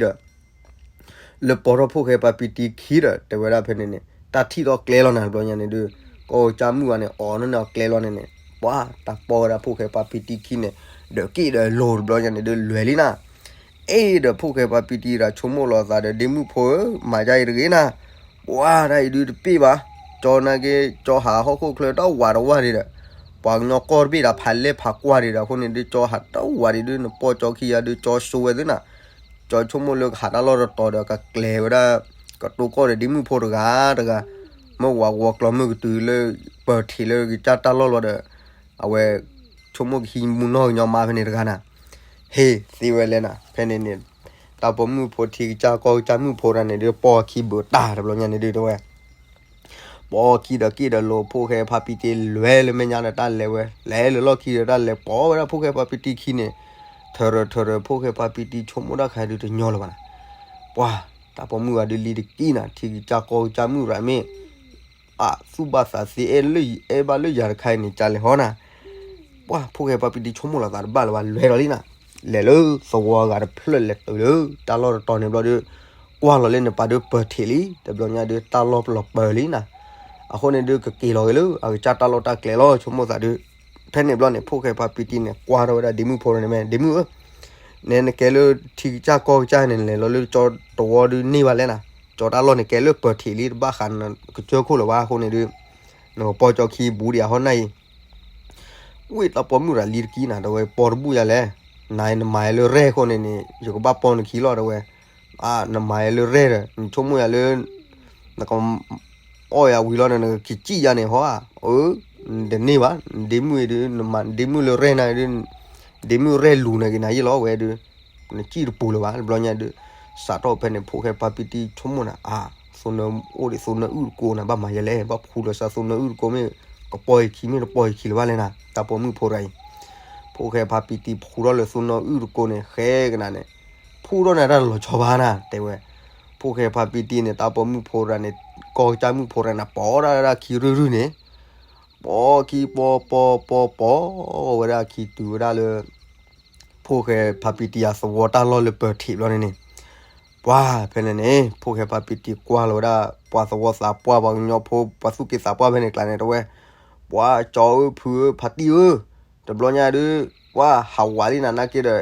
လၢပိာ်ထီၣ်ဖိၣ်ဃဲဖါပံတံခံဒီး တဲဝဲဒၣ်ဖဲန့ၣ်န့ၣ် တၢ်ထံၣ်ထီၣ်ကျဲလီၤနၤ ဘျီညါန့ၣ်ဒု ကီၢ်ကစၢ်မုၣ်ဂၤန့ၣ် အီၣ်န့ၢ်အီၤကျဲလီၤန့ၣ်န့ၣ် ပှၤတၢ်ပိာ်ဝဲဒၣ်ဖိၣ်ဃဲဖါပံတံခံန့ၣ် ဒီးက့ၣ်ဒီးလိၤတဘျီညါန့ၣ်ဒု လွဲၤလံနၤ. အ့ဒီးဖိၣ်ဃဲဖါပံတံဒီးဆိကမိၣ်လီၤသးဒီး ဒ့မုၣ်ဖိဧၢ မၤဒ်အံၤတဂ့ၤနၤ, ပှၤတၢ်အံၤဒုတပ့ၢ်ဘၣ်, ကၠီနာ်က့ ကၠီဟးဟီၣ်ခိၣ်ချၢတဝးတဝးဒံးဒီး ပှၤကညီကီၢ်တဘ့ၣ်ဒီး ဖးလဲၢ်ဖးကွၢ်ဒံးဒီး အဃိန့ၣ်ဒု ကၠီဟးတဝးဒံးဒု နပိာ်ကၠီခံဂၤဒု ကၠီစိဝဲသုနၤ, ကၠီဆိကမိၣ်လၢကဟးတၢ်လီၢ်တတီၤဒီး ကကျဲၤဝဲဒၣ် ကတိကီၢ်ဒီးဒ့မုၣ်ဖိတဂၤတဂၤ, မ့ၢ်ဝးဝီၤကျီၤမုၢ်ကတုၤလၢ ပၢၢ်ထံးလၢကစၢ်တၢ်လီၢ်လီၤဒီး အဝဲ ဆိကမိၣ်ကဟံးမူနီၢ်ကညီမါဖဲန့ၣ်တဂၤနၤ, ဟ့ၣ်သ့ဝဲလဲၣ်နၤ, ဖဲန့ၣ်န့ၣ် တၢ်ပိာ်မုၣ်ဖိထံကစၢ်ကီၢ်ကစၢ်မုၣ်ဖိတဂၤန့ၣ်ဒု ပိာ်အခံဘုးတၢ်တဘျီညါန့ၣ်ဒု တဲဝဲ ပိာ်အခံဒီးက့ၣ်ဒီးလိၤ ဖိၣ်ဃဲဖါပံတံလွဲၤလၢမဲာ်ညါဒီးတၢ်လဲၤဝဲ လဲၤလၢလီၢ်ခံဒီးတၢ်လဲၤပိာ်ဝဲဒၣ်ဖိၣ်ဃဲဖါပံတံခံန့ၣ်, ထၢၣ်ထၢၣ်ထၢၣ်ထၢၣ် ဖိၣ်ဃဲဖါပံတံဆိကမိၣ်တၢ်ခါဒုတညီလၢၤဘၣ်နၤ, ပှၤ တၢ်ပိာ်မုၣ်ဂၤဒုလံတက့ၢ်နၤ ထံကစၢ်ကီၢ်ကစၢ်မုၣ်ရၤမ့ၢ် အသူၣ်ဘၣ်သးသ့အဲၣ်လၢ အဲၣ်ဘၣ်လၢယၤတခါအံၤန့ၣ် ကၢ်လဲၤဟီနၤ ပှၤဖိၣ်ဃဲဖါပံတံဆိကမိၣ်လီၤသးတဘၣ်လၢၤဘၣ် လွဲၤဒီးလံနၤ, လဲၤလၢသဝီအဂၤတဖျၢၣ်လဲၤတုၤလၢတၢ်လီၢ်တတီၤန့ၣ်ဘျီဒီး ကွၢ်လီၤလၢန့ၣ်ပာ်ဒုပၢၢ်ထံးလံ တဘျီညါဒုတၢ်လီၢ်ပလီၤပၢၢ်လံနၤ, အဃိန့ၣ်ဒုကက့ၤလီၤဂ့ၤလၢအကစၢ်တၢ်လီၢ်တၢ်ကျဲလီၤ ဆိကမိၣ်သးဒု, ဖဲန့ၣ်ဘျီန့ၣ် ဖိၣ်ဃဲဖါပံတံန့ၣ် ကွၢ်ထီၣ်ဝဲဒၣ်ဒ့မုၣ်ဖိန့ၣ်မ့ၢ် ဒ့မုၣ်ဧၢ, နဲနကဲလၢထံကစၢ်ကီၢ်ကစၢ်န့ၣ် လဲၤလီၤလၢကၠီတဝီဒုးန့ၢ်ဘၣ်လဲၣ်နၤ, ကၠီတၢ်လီၢ်န့ၣ် ကဲလၢပၢၤထံးလံ တဘၣ်ဃးနကစၢၢ်ခိၣ်လၢၤဘၣ်အဃိန့ၣ်ဒုး, နကပီၢ်ကၠီခံဘူးဒံးအဟီၣ်နၢ်အံၤ, ဝ့ၢ်တၢ်ပိာ်မုၣ်ရၤလံတကံနၤ တဲဝဲ ပီၢ်တဘူၣ်ယၤလဲၣ်, နၤနမၤယၤလၢရဲၣ်အဃိန့ၣ်န့ၣ် ယကဘၣ်ပီၢ်နခံလီၤ တဲဝဲ, နမၤယၤလၢရဲၣ်ဒီး နဆိကမိၣ်ယၤလၢ နက အီၣ်ယၤဝံၤလီၤဒီး နကကစံၣ်ယၤန့ၣ်ဟီဧါ, အၢ, တန့ၢ်ဘၣ်, ဒ့မုၣ်အံၤဒုး နမၤဒ့မုၣ်လၢရဲၣ်နၤဒုး, ဒ့မုၣ်ရဲၣ်လူၤနၤက့ၤနၤယ့ၢ်လီၤဝဲဒုး, နစံၣ်တပူၤလၢၤဘၣ် တဘျီညါဒုး, စးထီၣ်ဖဲန့ၣ် ဖိၣ်ဃဲဖါပံတံဆိကမိၣ်နၤ အါ, သိနၢအိၣ်ဒံး သိနၢအုၣ်တကိးနၤ ဘၣ်မၤယဲလဲၣ်, ဘၣ်ဖှူလီၤစးသိနၢအုၣ်တကိးမ့ၢ် ကပီၢ်ယခံမ့ၢ်တပီၢ်ယခံလၢၤဘၣ်လဲၣ်နၤ, တၢ်ပိာ်မုၣ်ဖိတဂၤအံၤ, ဖိၣ်ဃဲဖါပံတံဖှူထီၣ်လၢသိနၢအုၣ်တကိးန့ၣ် ဃဲကနၤန့ၣ်, ဖှူထီၣ်နၤတၢ်လီၤဆီဘၣ်နၤ တဲဝဲ, ဖိၣ်ဃဲဖါပံတံန့ၣ် တၢ်ပိာ်မုၣ်ဖိတဂၤန့ၣ် ကီၢ်ကစၢ်မုၣ်ဖိတဂၤန့ၣ် ပိာ်ဒၣ်ဒၣ်ခံရုၢ်ရုၢ်န့ၣ်, ပိာ်ခံပိာ်ပိာ်ပိာ်ပိာ်ဝဲဒၣ်ခံတုၤဝဲဒၣ်လၢ ဖိၣ်ဃဲဖါပံတံအသဝီတၢ်လီၢ်လၢပၢၤထံးဘျီန့ၣ်န့ၣ်, ပှၤဖဲန့ၣ်န့ၣ် ဖိၣ်ဃဲဖါပံတံကွၢ်လီၤဝဲဒၣ် ပှၤသဝီသးပှၢ် ပှၤကညီဖိ ပှၤသူၣ်က့သးပှၢ်ဖဲန့ၣ်ကျါန့ၣ် တဲဝဲ, ပှၤကၠီဧၢ ဖုဧၢ ဖါတံၢ်ဧၢ, တဘျီညါဒုး ပှၤဟးဝးလံနၤနာ်က့ဒီး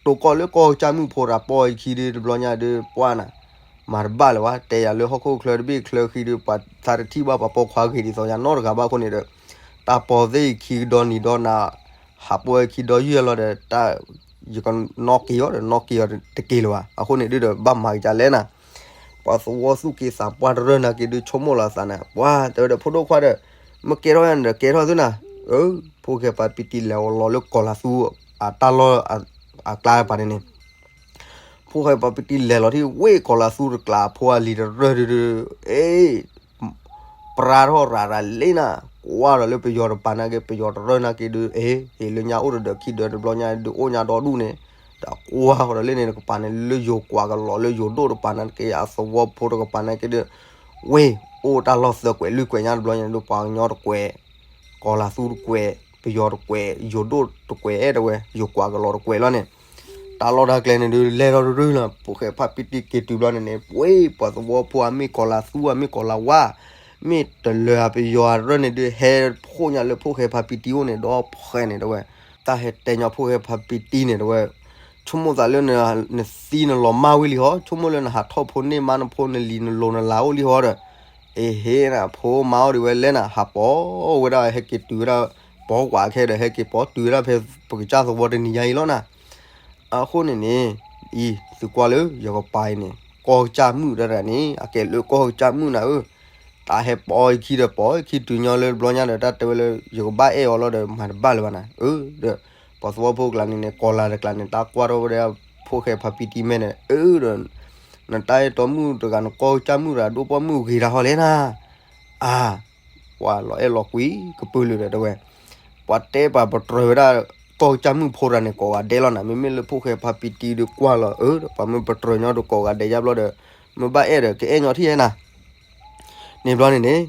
တိၢ်ကီၢ်လၢကီၢ်ကစၢ်မုၣ်ဖိတဂၤပိာ်ယခံဒုး တဘျီညါဒုး ပှၤနၤ မၤတဘၣ်လၢၤဘၣ်, တဲယၤလၢဟီၣ်ခိၣ်ချၢတဘ့ၣ်ချၢဃံဒုး ပှၤသးတထံၣ်ဘၣ်ပှၤပိာ်ခွါဂ့ၤဒ်သိးယၤနီတဂၤဘၣ်အဃိန့ၣ်ဒီး တၢ်ပိာ်သ့ၣ်ခံကဒီနံၤဒီနၤ ဟးပိာ်ယခံဒီယုၢ်လီၤဒီး တၢ် ယကနီၣ်က့ၤအီၤဒီး နီၣ်က့ၤအီၤတက့ၤလၢၤဘၣ်. အဃိန့ၣ်ဒုးဒီး ဘၣ်မၤကစၢ်လဲၣ်နၤ, ပှၤသဝီသူၣ်က့သးပှၢ်တရၢၢ်နာ်က့ဒုး ဆိကမိၣ်လီၤအသးနၤ, ပှၤတဲဝဲဒီး ဖိဒိၣ်ခွါဒီး မ့ၢ်ကဲထီၣ်ယၤန့ၣ်ဒီး ကဲထီၣ်သုနၤ, အၢ, ဖိၣ်ဃဲဖါပံတံလဲၤလီၤလၢကီၤလၤသူအတၢ်လီၢ်အကျါပၤန့ၣ်န့ၣ် ဖိၣ်ဃဲဖါပံတံလဲၤလီၤထံၣ်ဝ့ၢ်ကီၤလၤသူတကျးအဖိအလံၤတရၢၢ်ဒုးဒုး, အ့ ပြါထီၣ်ရၤရၤလံနၤ, ကွၢ်ဒီးလၢပယီၤတပၤနာ်က့ ပယီၤတရၢၢ်နာ်က့ဒုး အ့ ဟ့ၣ်လၢညါအိၣ်တဒၢးခံဒၢး တဘျီညါဒုးအိၣ်ညါဒီဒူၣ်န့ၣ်, ဒီးကွၢ်ဃီဒီးလၢန့ၣ်တကပၤန့ၣ် လၢယိၤကွၢ်ကလီၤလၢယိၤဒိၣ်တပၤနာ်က့ အသဝီဖိတကပၤနာ်က့ဒုး, ဝ့ၢ်အိၣ်တၢ်လီၢ်သၢကွဲးလွံၢ်ကွဲးညါတဘျီညါဒုး ပှၤကညီတကွဲး ကီၤလၤသူတကွဲး ပယီၤတကွဲး ယိၤဒိၣ်တကွဲး အဲၣ်ဒိးဝဲ ယိၤကွၢ်ကလီၤတကွဲးလီၤန့ၣ်, တၢ်လီၢ်တၢ်ကျဲန့ၣ်ဒုး လဲၤထီၣ်တရၢၢ်လီၤ. ဖိၣ်ဃဲဖါပံတံက့ၤတုၤဘျီန့ၣ်န့ၣ် ပှ့ၤပှၤသဝီဖိအမ့ၢ်ကီၤလၤသူ အမ့ၢ်ကီၤလၤဝါ မ့ၢ်တလၢၤအပယီၤအရၢၢ်န့ၣ်ဒုး ဟဲဖှိၣ်ညါလၢဖိၣ်ဃဲဖါပံတံအိၣ်န့ၣ် ဒီးဖှဲးန့ၣ်တဲဝဲ, တၢ်ဟဲတဲညီဖိၣ်ဃဲဖါပံတံန့ၣ်တဲဝဲ, ဆိကမိၣ်သးလၢနသံနလီၤမၢ်ဝံၤလံဟီ, ဆိကမိၣ်လၢနဟးထီၣ်ဖိန့ၢ်မါနဖိနလံၤနလိၤနလၤအိၣ်လံဟီဒီး, အ့ဟ့နဖိမါအိၣ်ဒံးဝဲလဲၣ်နၤ ဟးပိာ်ဝဲဒၣ်ဟဲက့ၤတုၤဝဲဒၣ် ပိာ်ကွၢ်ခဲဒီး ဟဲက့ၤပိာ်တုၤဝဲဒၣ်ဖဲပကစၢ်သဝီတနံၤညါအံၤလီၤနၤ. အဃိန့ၣ်န့ၣ်, အံၤသုကွၢ်လၢယကပၤအံၤန့ၣ် ကီၢ်ကစၢ်မုၣ်တဂၤန့ၣ် အကဲလၢကီၢ်ကစၢ်မုၣ်နၤဧၢ, တၢ်ဟဲပိာ်အခံဒီးပိာ်အခံတုၤညီလၢတဘျီညါဒီး တၢ်တဲဝဲလၢယကဘၣ်အဲၣ်အီၤလီၤဒီး မၤတဘၣ်လၢၤဘၣ်နၤဧၢ, ဒီးပှၤသဝီဖိကျါန့ၣ်န့ၣ် ကီၤလၤတကျါန့ၣ် တၢ်ကွၢ်ထီၣ်ဝဲဒၣ် ဖိၣ်ဃဲဖါပံတံမဲာ်န့ၣ် အၢဒီး နတၢ်အဲၣ်တီမုၣ်တဂၤ နကီၢ်ကစၢ်မုၣ်တဂၤ ဒိၣ်ပိာ်မုၣ်ဂ့ၤတၢ်ဟီလဲၣ်နၤ, အါ ပှၤလီၤအဲၣ်လီၤကွံကပၢၤလၢာ်ဒီးတဲဝဲ, ပှၤတဲပှၤပတြၢၤဝဲဒၣ် ကီၢ်ကစၢ်မုၣ်ဖိတဂၤန့ၣ် ကိးဂၤဒဲးလီၤနၤ, မ့မ့ၢ်လၢဖိၣ်ဃဲဖါပံတံဒီးကွၢ်လီၤအၢဒီး ပှၤမ့ၢ်ပတြၢၤညီဒီးကိးဂၤဒဲးယါဘျီဒီး မ့ၢ်ဘၣ်အဲၣ်ဒီး ကအဲၣ်ညီထံၣ်ဟဲနၤ န့ၣ်ဘျီန့ၣ်န့ၣ်,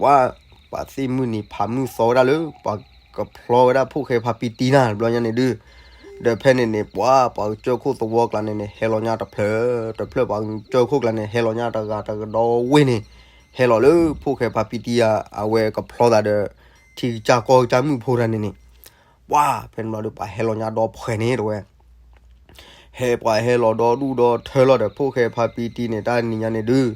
ပှၤ ပှၤသ့ၣ်မုၢ်နံၤဖးမုၢ်သီဝဲဒၣ်လၢ ပှၤကဖျီဝဲဒၣ်ဖိၣ်ဃဲဖါပံတံနၤ တဘျီညါန့ၣ်ဒုး, ဒီးဖဲန့ၣ်န့ၣ် ပှၤ ပှၤကစၢၢ်ခိၣ်သဝီကျါန့ၣ်န့ၣ် ဟဲလီၤညါတဖျၢၣ်တဖျၢၣ် ပှၤကစၢၢ်ခိၣ်ကျါန့ၣ် ဟဲလီၤညါတဂၤတကဒီဝ့ၢ်န့ၣ်, ဟဲလီၤလၢဖိၣ်ဃဲဖါပံတံယါ အဝဲကဖျီသးဒီး ထံကစၢ်ကီၢ်ကစၢ်မုၣ်ဖိတဂၤန့ၣ်န့ၣ်, ပှၤ ဖဲန့ၣ်ဘျီဒီး ပှၤဟဲလီၤညါဒီဖှဲးန့ၣ်တဝဲ ဟဲပှၤဟဲလီၤဒီဒူၣ်ဒီထၢလီၤဒီး ဖိၣ်ဃဲဖါပံတံန့ၣ် တၢ်နံၤညါန့ၣ်ဒုး,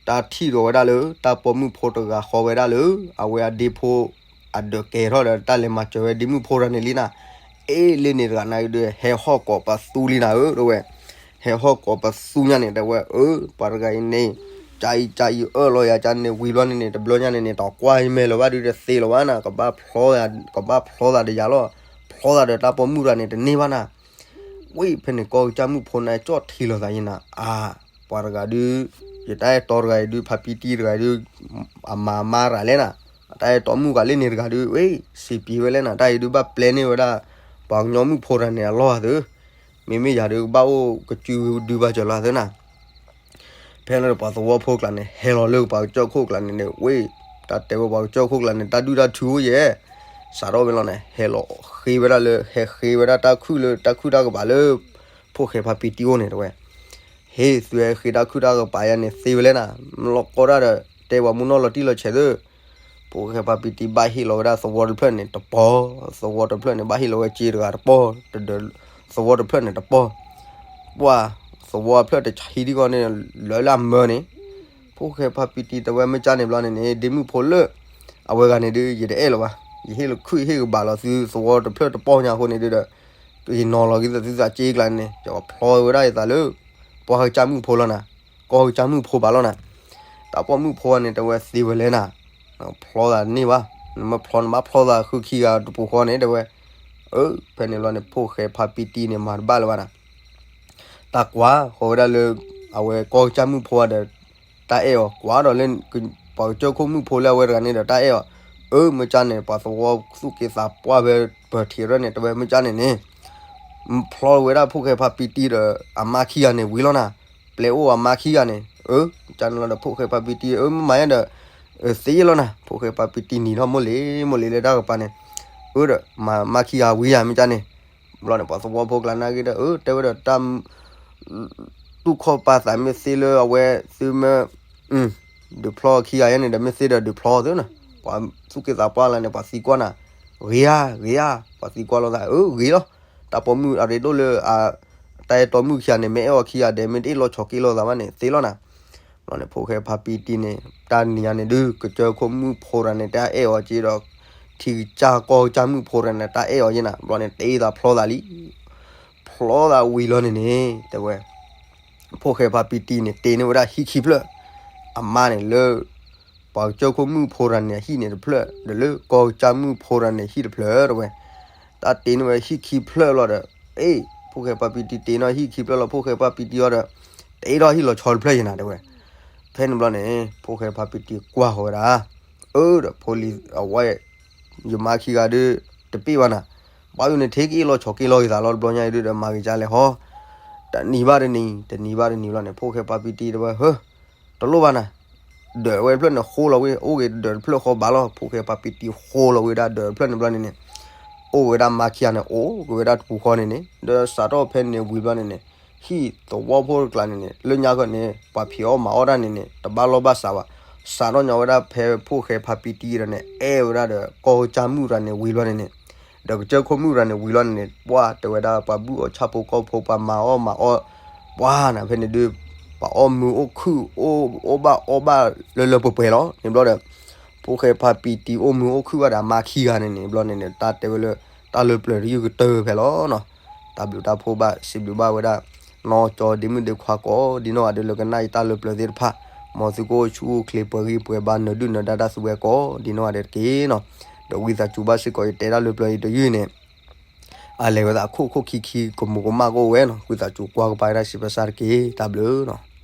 တၢ်ထံၣ်ဒီးဝဲဒၣ်လၢ တၢ်ပိာ်မုၣ်ဖိတဂၤဃီဝဲဒၣ်လၢ အဝဲအဒ့ဖိ အဒၢးကဲထီၣ်ဒီး တၢ်လဲၤမၤစၢၤဝဲဒ့မုၣ်ဖိတဂၤန့ၣ်လံနၤ, အ့ လၢန့ၣ်တဂၤန့ၣ်ဒုး ဟဲဟီၣ်ကိးပသူလံနၤဧၢ တဝဲ ဟဲဟီၣ်ကိးပသူညါန့ၣ် တဝဲ အၢ ပှၤတဂၤအံၤန့ၣ် ကၢ်အံၤကၢ်အံၤအၢၣ်လီၤယၤကၢ်န့ၣ် ဝံၤဘျီန့ၣ်န့ၣ် တဘျီညါန့ၣ်န့ၣ် တၢ်ကွၢ်ယမဲာ်လၢၤဘၣ်ဒုး တသ့လၢၤဘၣ်နၤ, ကဘၣ်ဖျီသး, ကဘၣ်ဖျီသးဒီးယၤလီၤ, ဖျီသးဒီးတၢ်ပိာ်မုၣ်တဂၤန့ၣ် တန့ၢ်ဘၣ်နၤ, ဝံၤဖဲန့ၣ် ကီၢ်ကစၢ်မုၣ်ဖိန့ၣ် ကၠီၣ်ထံလီၤသးယဲနၤ, အါ ပှၤတဂၤဒုး ယတၢ်အဲၣ်တီတဂၤအံၤဒုး ဖါပံတံတဂၤအံၤဒုး အမၤမါတဂၤလဲၣ်နၤ, အတၢ်အဲၣ်တီမုၣ်ဂၤလၢန့ၣ်တဂၤဒုး ဝဲ စံးပှၤဝဲလဲၣ်နၤ, တၢ်အံၤဒုးဘၣ်ပျဲန့ၢ်ဝဲဒၣ် ပှၤကညီမုၣ်ဖိတဂၤန့ၣ်အလီၢ်သၢ မ့မ့ၢ်ယၤဒုး ကဘၣ်အိၣ်ကစုဒုးဘၣ်စၢၤလီၤသၢနၤ, ဖဲလၢပှၤသဝီဖိကျါန့ၣ် ဟဲလီၤလၢပှၤကစၢၢ်ခိၣ်ကျါန့ၣ်န့ၣ် ဝဲ တၢ်တဲဝဲပှၤကစၢၢ်ခိၣ်ကျါန့ၣ် တၢ်ဒုၣ်တၢ်ထုအိၣ်ယဲ, စးထီၣ်ဝဲလီၤန့ၣ် ဟဲလီၤဃ့ဝဲဒၣ်လၢ ဟဲဃ့ဝဲဒၣ်တၢ်ခုၣ်လၢတၢ်ခုၣ်တၢ်ကပၤလၢ ဖိၣ်ဃဲဖါပံတံအိၣ်န့ၣ်တဝဲ, ဟ့ၣ်သုဟဲဃ့တၢ်ခုၣ်တၢ်ကပၤယါန့ၣ် သ့ဝဲလဲၣ်နၤ, မလီၤကီတၢ်ဒီး တဲပှၤမုၢ်နီၢ်လီၤတံၢ်လီၤဆဲးသၢ ဖိၣ်ဃဲဖါပံတံဘၣ်ဟ့ၣ်လီၤဝဲဒၣ်သဝီတဖျၢၣ်န့ၣ် တပီၤ, သဝီတဖျၢၣ်န့ၣ် ဘၣ်ဟ့ၣ်လီၤဝဲစ့တဂၤတပီၤ, တဒၢး သဝီတဖျၢၣ်န့ၣ်တပီၢ်, ပှၢ်သဝီအဖျၢၣ်တဆံးဒံကီးန့ၣ် လၢလၢအမၢန့ၣ်, ဖိၣ်ဃဲဖါပံတံ တဲဝဲ မ့ၢ်ကၢ်န့ၣ်ဘျီန့ၣ်န့ၣ် ဒ့မုၣ်ဖိလၢ အဝဲဂၤန့ၣ်ဒုး ယတအဲၣ်လၢၤဘၣ်, ယဟ့ၣ်လီၤခုၣ်ဟ့ၣ်ကဘၣ်လီၤသုသဝီတဖျၢၣ်တပီၢ်ညါအဃိန့ၣ်ဒုးဒီး ယနီၤလီၤက့ၤသုသးစ့ကျါန့ၣ် ယကဖျီဝဲဒၣ်ယသးလၢ ပှၢ်ကစၢ်မုၣ်ဖိလီၤနၤ, ကီၢ်ကစၢ်မုၣ်ဖိဘၣ်လီၤနၤ, တၢ်ပိာ်မုၣ်ဖိန့ၣ် တဲဝဲသ့ဝဲလဲၣ်နၤ, ဖျီသးန့ၢ်ဘၣ်, နမ့ၢ်ဖျီနဘၣ်ဖျီသးဃုခံဂၤတပူၤဃီန့ၣ် တဲဝဲ, အၢ ဖဲန့ၣ်ဘျီန့ၣ် ဖိၣ်ဃဲဖါပံတံန့ၣ် မၤတဘၣ်လၢၤဘၣ်နၤ, တၢ်ကွၢ်ဃီၤဝဲဒၣ်လၢ အဝဲကီၢ်ကစၢ်မုၣ်ဖိဒီး တၢ်အဲၣ်အီၤ, ကွၢ်ဒီးလၢ ပှၤကစၢၢ်ခိၣ်မုၣ်ဖိလၢအဝဲတဂၤန့ၣ်ဒီး တၢ်အဲၣ်အီၤ, အၢ မ့ၢ်ကၢ်န့ၣ် ပှၤသဝီသူၣ်က့သးပှၢ်ဖဲပထံးရဲၣ်န့ၣ် တဲဝဲ မ့ၢ်ကၢ်န့ၣ်န့ၣ် ဖျီဝဲဒၣ်ဖိၣ်ဃဲဖါပံတံဒီး အမါခံဂၤန့ၣ်ဝံၤလီၤနၤ, ပျဲအိၣ်အမါခံဂၤန့ၣ်, အၢ ကၢ်န့ၣ်လီၤဒီး ဖိၣ်ဃဲဖါပံတံ အၢ မ့ၢ်မၤယါဒီး သ့လီၤနၤ, ဖိၣ်ဃဲဖါပံတံနံၤထီၣ်မိၢ်လံၤ မိၢ်လံၤလၢတၢ်ကပၤန့ၣ်, အၢဒီး မၤမါခံဂၤဝံၤယါ မ့ၢ်ကၢ်န့ၣ်, ဘျီန့ၣ် ပှၤသဝီဖိကျါနာ်က့ဒီး အၢ တဲဝဲဒီးတၢ် တူၢ်ခီၣ်ပာ်သးမ့ၢ်သ့လၢအဝဲသုမ့ၢ် ဒုးဖျီခံဂၤယါန့ၣ်ဒီး မ့ၢ်သ့ဒီးဒုးဖျီသုနၤ, ပှၤသူၣ်က့သးပှၢ်လၢန့ၣ် ပှၤသံကွၢ်နၤ, ဂ့ၤဧါ ဂ့ၤဧါ, ပှၤသံကွၢ်လိာ်သး အၢ ဂ့ၤလီၤ, တၢ်ပိာ်မုၣ်အရ့ဒိၣ်လၢ တၢ်အဲၣ်တီမုၣ်ခံဂၤန့ၣ် မ့ၢ်အဲၣ်အီၤခံဂၤဒီး မ့ၢ်တအ့ၣ်လိာ်ဆိးက့လိာ်သးဘၣ်န့ၣ် သ့လီၤနၤ, ဘျီန့ၣ် ဖိၣ်ဃဲဖါပံတံန့ၣ် တၢ်နံၤညါန့ၣ်ဒုး ကစၢၢ်ခိၣ်မုၣ်ဖိတဂၤန့ၣ် တၢ်အဲၣ်အီၤက့ဒီး ထံကစၢ်ကီၢ်ကစၢ်မုၣ်ဖိတဂၤန့ၣ် တၢ်အဲၣ်အီၤက့နၤ, ဘျီန့ၣ် တ့သးဖျီသးလံ ဖျီသးဝံၤလီၤန့ၣ်န့ၣ် တဲဝဲ ဖိၣ်ဃဲဖါပံတံန့ၣ် တ့န့ၢ်ဝဲဒၣ်ဟံၣ်ခံဖျၢၣ်, အမါန့ၣ်လၢ ပှၤကစၢၢ်ခိၣ်မုၣ်ဖိတဂၤန့ၣ် အဟံၣ်န့ၣ်တဖျၢၣ် ဒီးလၢကီၢ်ကစၢ်မုၣ်ဖိတဂၤန့ၣ် ဟံၣ်တဖျၢၣ်တဲဝဲ, တၢ်တ့န့ၢ်ဝဲဟံၣ်ခံဖျၢၣ်လီၤဒီး အ့ ဖိၣ်ဃဲဖါပံတံတ့န့ၢ်ဟံၣ်ခံဖျၢၣ်လီၤ ဖိၣ်ဃဲဖါပံတံအီၤဒီး တ့ထီၣ်ဟံၣ်လီၤဆီတဖျၢၣ်ယနၤတဲဝဲ, ဖဲန့ၣ်ဘျီန့ၣ် ဖိၣ်ဃဲဖါပံတံကွၢ်ဃီၤဝဲဒၣ်, အၢ ဒီးဖိလံၤအဝဲ ယမါခံဂၤဒုး တပ့ၢ်ဘၣ်နၤ, ဘၣ်ယိၣ်န့ၣ် ထဲက့ၤအ့ၣ်လိာ်ဆိးက့လိာ်က့ၤသးလီၤတဘျီညါအံၤဒုးဒီး မၤဂ့ၤကၢ်လဲၣ်ဟီ, တနံၤဘၣ်တနံၤ တနံၤဘၣ်တနံၤဘျီန့ၣ် ဖိၣ်ဃဲဖါပံတံတဲဝဲ ဟၢ တလိၣ်ဘၣ်နၤ, ဒၢးဝဲတဖျၢၣ်န့ၣ်ဃိလီၤဝဲ အိၣ်ဂ့ၤဒၢးတဖျၢၣ်ဃီဘၣ်လီၤ ဖိၣ်ဃဲဖါပံတံဃိလီၤဝဲဒၣ်ဒၢးတဖျၢၣ်န့ၣ်ဘျီန့ၣ်န့ၣ်, အိၣ်ဝဲဒၣ်မါခံဂၤန့ၣ် အိၣ်က့ၤဝဲဒၣ်တပူၤဃီန့ၣ်န့ၣ် ဒီးစးထီၣ်ဖဲန့ၣ်ဝံၤဘျီန့ၣ်န့ၣ်, ဟံၣ်သဝီဖိတကျါန့ၣ်န့ၣ် လၢညါခီန့ၣ် ပှၤဖံးအီၣ်မၤအီၣ်တၢ်န့ၣ်န့ၣ် တဘၣ်လီၢ်ဘၣ်စးဘၣ်, စးထီၣ်ညီဝဲဒၣ်ဖဲဖိၣ်ဃဲဖါပံတံဒီးန့ၣ် အဲၣ်ဝဲဒၣ်ဒီးကီၢ်ကစၢ်မုၣ်တဂၤန့ၣ်ဝံၤဘျီန့ၣ်န့ၣ် ဒီးကစၢၢ်ခိၣ်မုၣ်တဂၤန့ၣ်ဝံၤလီၤန့ၣ်န့ၣ် ပှၢ်တဲဝဲဒၣ်ပှၤဘုၣ်အီၣ်ဆၣ်ဖိကီၢ်ဖိ ပှၤမၤအီၣ်မၤအီၣ်, ပှၢ်နၤဖဲန့ၣ်ဒုး ပှၤအီၣ်မုာ်အိၣ်ခုၣ် အိၣ်ဘၣ်အီၣ်ဘၣ်လၢလၢပှဲၤပှဲၤလီၤန့ၣ်ဘျီဒီး ဖိၣ်ဃဲဖါပံတံအိၣ်မုာ်အိၣ်ခုၣ်ဘၣ်ဒီးအမါခံဂၤန့ၣ်န့ၣ်ဘျီန့ၣ်န့ၣ် တၢ်တဲဝဲလၢ တၢ်လၢပျၢၤတယုၢ်ကတၢၢ်ဖဲလီၤနီၤ, တၢ်ဘျုးတၢ်ဖှိၣ်ဘၣ် စံးဘျုးဘၣ်ဝဲဒၣ် နီၢ်ကၠီဒ့မုၣ်ဒ့ခွါကိးဒ်နီၢ်ဂၤဒဲး လၢကနၣ်ယတၢ်လၢပျၢၤသ့ၣ်တဖၣ်, မ်သုကအိၣ်ဆူၣ်အိၣ်ချ့ပှဲၤဂံၢ်ပှဲၤဘါ နၢၤဒုၣ်နၢၤဒါတၢ်သူဝဲကိးဒ်နီၢ်ဂၤဒဲးတက့ၢ်နီၤ, ဒီးဝံသးစူၤဘၣ်စ့ၢ်ကီး ယတဲတၢ်လၢပျၢၤအံၤတယုၢ်န့ၣ် အလဲၤဝဲသးအခိၣ်ခိၣ်ခံခံ ကမူးကမၣ်ကအိၣ်ဝဲနီၤ, ဝံသးစူၤကွၢ်ကပၤဝဲဒၣ်စံးပစၢ်တက့ၢ်, တၢ်ဘျုးနီၤ.